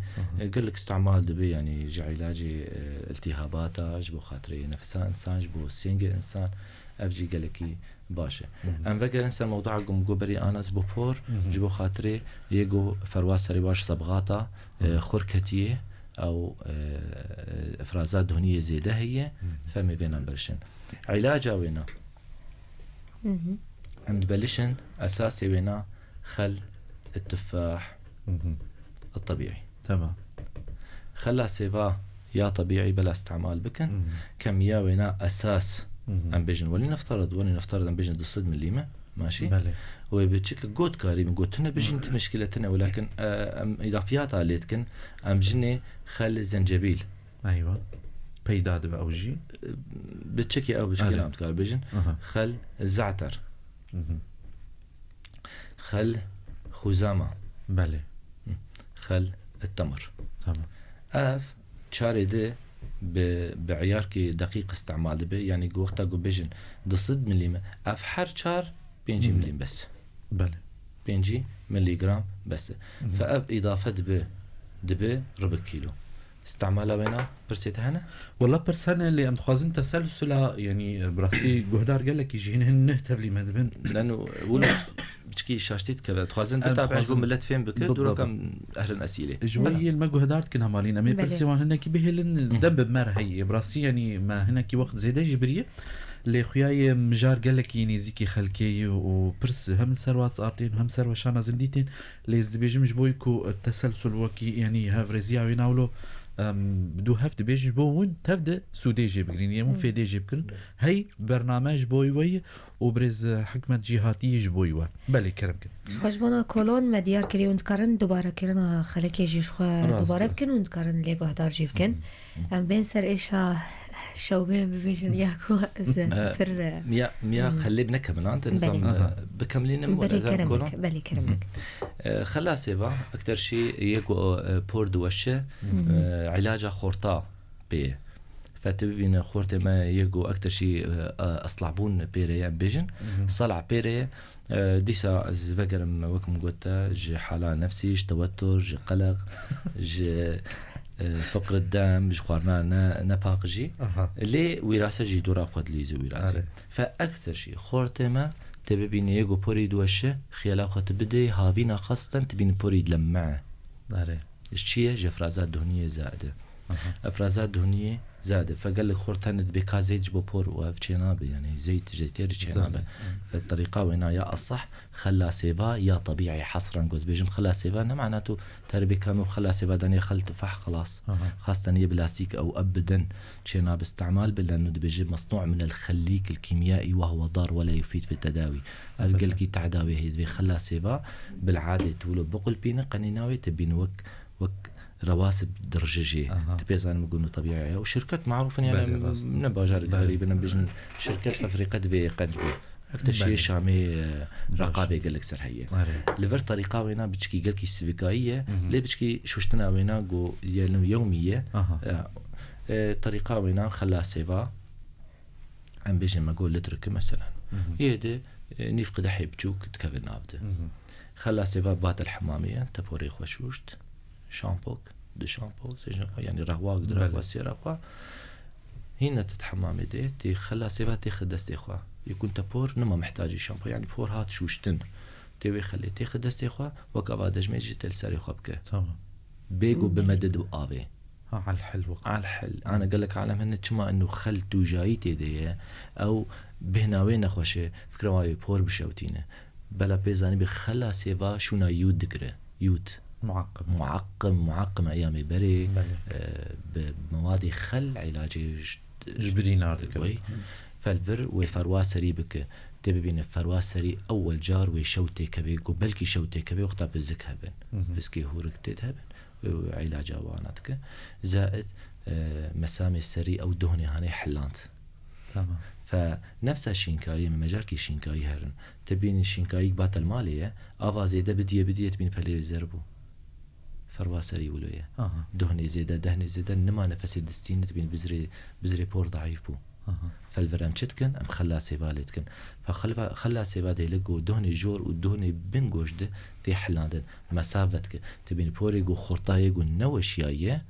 Gelek îstimal dibe, yanî ji îlacê, e, îltîhabata, ji bo xatirê nefesa însan, ji bo sêngê însan, ev jî gelekî baş e. Em vegerin ser mewdua ku min got berî ana ji bo por, ji bo xatirê yê ku ferwa serê wa ji sebxata, e, xur ketiye, ew, e, îfraza duhniyê zêde heye, fermê vêna belişin. Îlaca wêna. Em dibelişin esasê wêna xel التفاح الطبيعي. Tamam. Xela sêva ya tebîî bela îstimal bikin. Kemiya wêna esas. Em bêjin, welî nefterid, welî nefterid em bêjin du sed milî me. Maşî? Belê. Wê bi çi ki got karî min got tune bijîn, ti mişkile tune, welakin, e, em îdafiyata lê dikin, em jinê xel zencebîl. Eywa. Peyda dibe ew jî. Bi çekê ew, bi çekê Erê. Nam dikar bêjin. Aha. Xel ze'ter. Mhm. Xel xuzama. Belê. Xel temir. Tamam. Ev çarê de bi, bi eyarkê deqîq îstimal dibe. Yanî ku wexta ku bêjin du sed milî me, ev her çar pêncî Mhm. milî bes. Belê. Pêncî milîgram bes e. Mhm. Fe ev îdafe dibe, dibe ribik kîlo. Îstimala wêna pirsê te hene? Wela pirs hene, lê em dixwazin teselsula, yanî, e, bi rastî guhdar gelekî jî hîn hin neh tevlî me dibin. Leno wilo biçkî şaştî dikeve. Dixwazin Em bitabe ji bo dixwazin millet fêm bike, Bidabin. Dûroka em ehrin esîlê. Ji bo Bela. Yên me guhdar dikin hemalîn. Em ê Belê. pirsê wan hinekî bihêlin, Hı. dem bi me re heye. Bi rastî, yanî, me hinekî wext zêde jî biriye. Lê xuya ye mijar gelekî nêzîkî xelkê ye û pirs hem li ser WhatsApp tên, hem ser weşana zindî tên. Lê ez dibêjim ji bo ku teselsul wekî, yanî hevrêziya wê nawlo, em, bi dû hev dibêjin ji bo hûn tev de sûdê jê bigirîn, yê hûn Hmm. fêdê jê bikirin. Hey bername ji bo wê ye û birêz Hikmet jî hatiye ji bo we. Belê, kerem kin. Ji xwe ji bona kolon me diyar kiriye, hûn dikarin dubare kirina xelekê jî ji xwe Rast dubare e. bikin, hûn dikarin lê guhdar jî bikin. Hmm. Em bên ser êşa şewbê bibêjin ya ku ez E, pir, e, miya, miya Hmm. xelê bi nekemilan, te Belê. nizam, e, Aha. bikemlînim, Belê, wala ez kerem kolon. bik, belê, kerem bik. E, xela sêva, ekter şî yê ku, e, por diweşe, Hmm. e, îlaca xorta pê ye. Fe tu bibîne xortê me yê ku ekter şî, e, e, eslabûn pê re ye, em bêjin. Mhm. Sala pê re ye. E, dîsa ez vegerim, wek min got te, ji hala nefsî, ji tewetur, ji qeleq, ji, e, fiqr dem, ji xwarina ne, nepaqijî. Aha. Lê wîrase jî dora xwe dilîze wîrase. Are. Fe ektir jî xortê me, te bibîne yê ku porî diweşe, xiyala xwe tu bidê, havîna xastan tu bîne porî dilemme. Are. Ji çi ye? Ji efraza duhniyê zade. Aha. Efraza duhniyê zade. Fe gelek xort hene dibê ka zeyt ji bo por û ev çênabe, yanî zeyt, zeytêrî çênabe. Zade. Fe terîqa wêna ya esah, xela sêva ya tebîî, hesran goz bêjim, xela sêva ne mana tu teribê kamê xela sêva danê xel tifah xelas. Aha. Xastan yê bi lastîk ew eb bidin, çênabe îstimal bi, leno dibêje mesnû min el xellîk el kîmyayî ve huve dar ve la yufîd fi tedawî. Ev Elbette. gelkî tehda wê heye, divê xela sêva, bil'adê tu wilo biqulpîne, qenîna wê te bîne wek, wek rewasib dirije jê. Aha. Tu pê zanî min gund û tebîî ye. Û şirket marûf in, yani Belê, rast. ne bajarek Belê. xerîb in, em bêjin şirket fefrîqe divê qenc bû. Ev te şiyê Belê. Şamê, e, Baş. reqabê gelek ser heye. Are. Li vir terîqa wêna biçkî gelkî sivîkayî ye, Mhm. lê biçkî şuştina wêna go yenu yewmî ye. Aha. E, e, terîqa wêna xela sêva, em bêjin me go litreke meselen. Mhm. Yê de, e, nîv qidehê biçûk dikeve nav de. Mhm. Xela sêva batel hemamê ye, te porê xwe şûşt, şampok, du şampo, sê şampo, yanî rexwak, du Belê. rexwa, sê rexwa. Hîn ne tu di hemamê de, tê xela sêva têxe destê xwe. Yekun te por nima mihtacî şampo, yanî por hat şûştin. Tê wê xelê têxe destê xwe, wek ava dejmê jî tê li serê xwe bike. Tamam. Bê ku Belê. bimedid bi avê. Ha, alhil wek. Alhil. Ana gelek alem hene çima inu xel tûjayî tê de ye. Ew bêhna wê nexweş e. Fikra wan wê por bişewtîne. Bela pê zanî bê xela sêva şûna yûd digire. Yûd. Muaqqim. Muaqqim, muaqqim eyamê berê, Belê. e, bi mewadê xel îlacê j-, Ji birî nar dike. Wê. Fel vir wê ferwa serî bike. Tê bibîne ferwa serî ewel car wê şew têkevê, ku belkî şew têkevê wexta bi zik hebin. Mhm. Piskê hûrik tê de hebin. Wê, wê îlaca wana dike. Zaid, e, mesamê serî ew duhnê hanê hiland. Tamam. Fe nefsa şînkayî, me mejarkî şînkayî herin. Te bînî şînkayîk batel malê ye, ava zêde bidiye, bidiye, te bînî pelê zer bû. Ferwa serî wilo ye. Aha. Duhnê zêde, dehnê zêde, nima nefesê distîne, te bînî bizrê, bizrê por daîf bû. Aha. Fel vir em çi dikin? Em xela sêva lê dikin. Fe xelva-, xela sêva dê li ku dohnê jor û dohnê bin goş de tê hilandin. Mesaf vedike. Tê bînî porê ku xortayê ku neweşiyaye,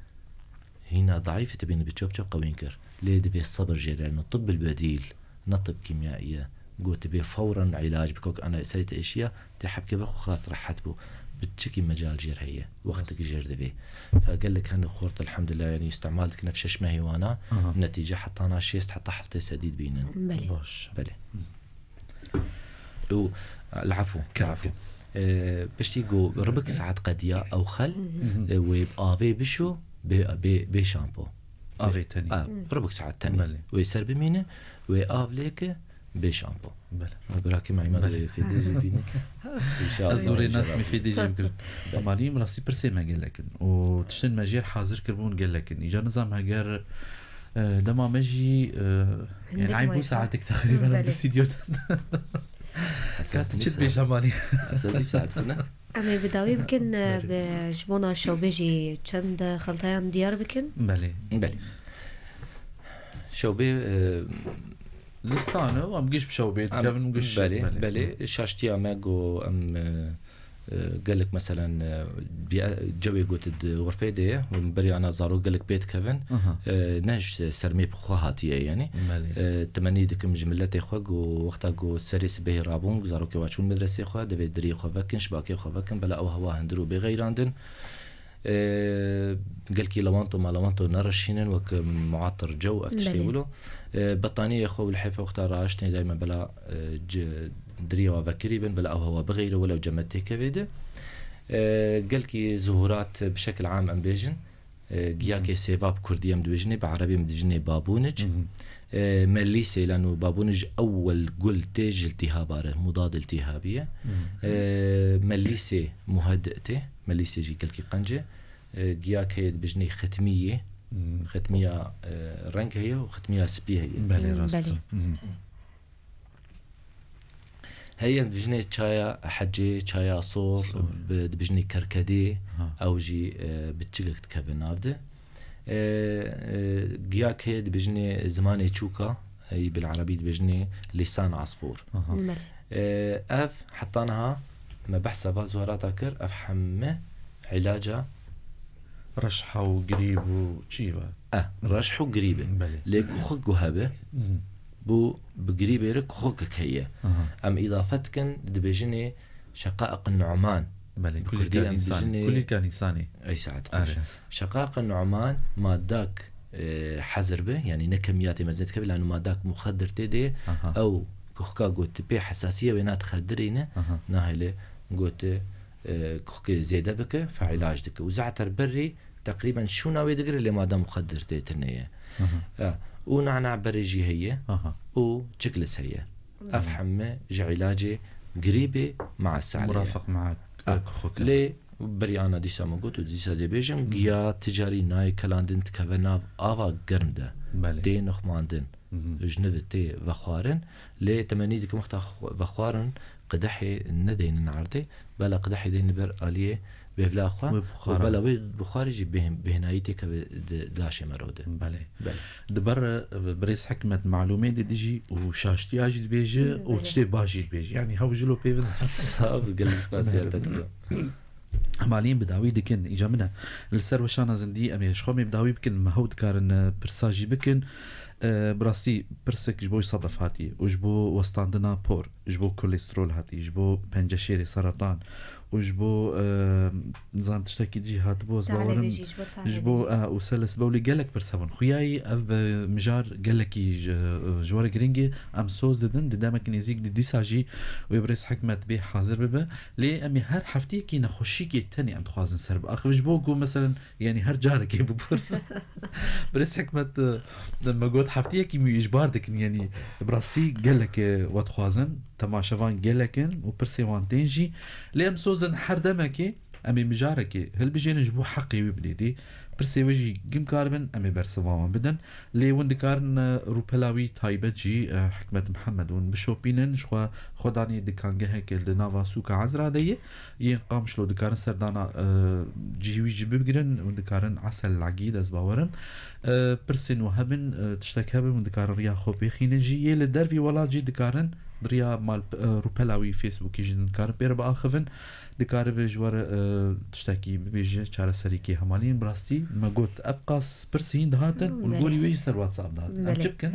hîna daîf e, tê bînî bi çop çop qewîn kir. Lê divê sebir jê re, no tibb el bedîl, ne tibb kîmyayî ye. Ku tê bê fewren îlac biko, ku ana serê te êşiya, tê hebkê vexwe xelas rehet bû. Bi çikî mecal jêr heye, wextek jêr divê. Fe gelek hene xort, elhamdulillah, yanî îstimal dikin ev şeş mehê wana, Aha. netîce hetana şêst heta heftê sedî dibînin. Belê. Baş. Belê. Û, el-efû, Kerem. el-efû. Ee, piştî ku ribik saet qediya ew xel, Mhm. e, wê bi avê bişo, bê, bê, bê şampo. Avê tenî. A, ribik saet tenî. Belê. Wê ser bimîne, wê av lê ke, bê şampo. Belê. Ma bira kim Îmad Belê. wê fêdê jî bîne. İnşallah. Ez zûrê nas me fêdê jî bikirin. Belê. Emalî, rastî pirsê me gelek in. Û tiştên me jêr hazir kirbûn gelek in. Îca nizam heger, e, dema me jî, e, Hindik yani, ay bu maîsa. saatek teqrîben Belê. di stüdyoda. Esas Kat değil çit saat. bêj Emalî. Esas değil saat ne? Em ê bi dawî bikin, e, Belê. bi, ji bona şewbê jî çend xeltayan diyar bikin. Belê. Belê. Şewbê, e, Zistan e, em giş bi şewbê em, dikevin û giş, belê, belê. belê. Şaştiya me ku em, e, e, gelek, meselen, e, bi, e, cewê gotin di xurfê de ye, û berî ana zarok gelek pê dikevin, Aha. e, ne ji sermê bi xwe hatiye, yanî. Belê. E, temenî dikim ji miletê xwe ku wexta ku serê sibehê rabûn, zarokê wa çûn medresê xwe, divê diriyê xwe vekin, şibakê xwe vekin, bela ew hewa hundir û bê xeyrandin. E, gelkî lewanto ma lewanto nereşînin wek muatir cew ev tiştê Belê. wilo. E, betaniyê xwe û lihêfê wexta raiştinê dayme bela, e, ci-, diriyê wa vekirî bin, bela ew hewa bixeyre welew cem me têkevê de. E, gelkî zuhurat bi şekil am em bêjin. E, giyakê Hı. sêva bi kurdî em dibêjinê, bi erebî em dibêjinê babûnic. Hı hı. E, melîsê, lano babûnic ewwel gul tê ji iltîhaba re, mudad iltîhabî ye. Hı hı. E, melîsê muheddi tê, melîsê jî gelkî qenc e. E, giyakê dibêjinê xetmiyê. Hı. Xetmiya, e, reng heye û xetmiya spî heye. Belê, Hı, rast e. belê. Hı hı. Heye dibijinê çaya hecê, çaya sor, Sor. bi-, dibijinê kerkedê, Ha. ew jî, e, bi çigek dikeve nav de. E, e, giyakê dibijinê zimanê çûka, e, bil erebî dibijinê lîsan asfûr. Aha. Belê. E, ev heta niha me behsa va zuherata kir, ev heme îlaca Reşha û girîb û çi ve? E, reşh û girîb e. Belê. Lê kuxik ku hebe, Mhm. bu bi girîbê re kuxikek heye. Aha. Em îdafe dikin, dibêjinê şeqaiq nu'man. Belê, Bi kulîlka kurdî em nîsanê. dibêjinê Kulîlka nîsanê. Ey saet Are. xweş. Şeqaiq nu'man madak, e, hezir be, yanî ne kemiyatê mezin dikeve, lano madak muxedir tê de, Aha. ew kuxika ku tu pê hesasiye wê nat xedirîne, Aha. nahêle gote, e, kuxikê zêde bike, fe îlac dike. Û zater berî teqrîben şûna wê digire lê mada muxedir tê tune ye. Aha. E, û nana berê jî heye Aha. û çiklis heye. Ev Aha. heme ji îlacê girîbê maesale ye. Murafaq ma E, kuxik e. lê berî ana dîsa me got û dîsa zê bêjim, Hı. giya ticarî nayê kelandin dikeve nav ava germ de. Belê. Tê nixmandin. Mhm. Ji nivê tê vexwarin. Lê temenî dikim wexta xwe-, vexwarin qidehê nedeynin erdê. Bela qidehê deynin ber aliyê bêvla xwe. Wê û buxara. bela wê buxarê jî bêhn-, bêhnayî têkeve di, di laşê mero de. Belê. Belê. Di ber, e, birêz Hikmet malûmê de dijî û şaştiya jî dibêje Hı, û belê. tiştê baş jî dibêje. Yanî hew jilo pê bin. Sağ ol, gelek spasiya te dikim. Maliyên bi dawî dikin, îca min e. Li ser weşana zindî em ê ji xwe mê bi dawî bikin, me hew dikarin, e, pirsa jî bikin. E, bi rastî pirsek ji bo sedef hatî û ji bo westandina por, ji bo kolesterol hatî, ji bo penceşêrê seratan û ji bo, e, nizam tiştekî dî hatibû, ez bawerim Talebê jî, ji bo ji bo, talebê. e, û seles bewlî gelek pirs hebûn. Xuyayî ev, e, mijar gelekî ji, ji we re giring e. Em soz didin, di demekî nêzîk di dîsa jî wê birêz Hikmet bê hazir bibe. Lê em ê her heftiyekî nexweşiyekê tenê em dixwazin ser bi. Axir ji bo ku, meselen, yanî her carekê bibûr. Birêz Hikmet, e, me got heftiyekî wî îjbar dikin, yanî bi rastî gelek, e, we dixwazin, temaşevan gelek in û pirsê wan tên jî. Lê em soz in her demekê Em ê mijarekê hilbijêrin ji bo heqê wî bidê dê. Pirsê wê jî gim karibin, em ê bersiva wan bidin. Lê hûn dikarin, e, rûpela wî taybet jî, e, Hikmet Mihemed hûn bişopînin. Ji xwe xwedanê dikangeheke li nava sûka Ezra de ye. Yên Qamişlo dikarin serdana, e, cihê wî jî bigirin. Hûn dikarin Esel Legî dest bawerin. E, pirsên we hebin, e, tiştek hebin, hûn dikarin riya xwe pêxînin jî. Yê li dervî welat jî dikarin di riya mal, e, rûpela wî Facebookê jî dikarin pê re biaxivin. Dikaribe ji we re, e, tiştekî bibêje, çareserîkê hemalîn. Bi rastî me got, ev qas pirs hîn dihatin û li Belê. gorî wê jî ser WhatsApp dihatin. Em Belê. çi bikin?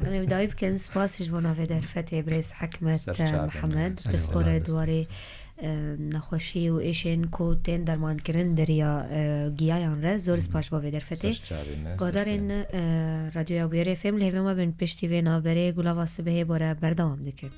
Em ê bi dawî bikin. Spas ji bo navê derfetê birêz Hikmet Ser çavê me. Mihemed. Eyvallah. Pispore di warê, e, nexweşî û êşên ku tên dermankirin di riya, e, giyayan re. Zor Hı hı. spas ji bo vê derfetê. Ser çavê me, ser Guhdarên, çavê me. e, Radyoya Bûyerê F M, li hêvê me bin piştî vê navberê Gulava Sibehê bore berdewam dikin.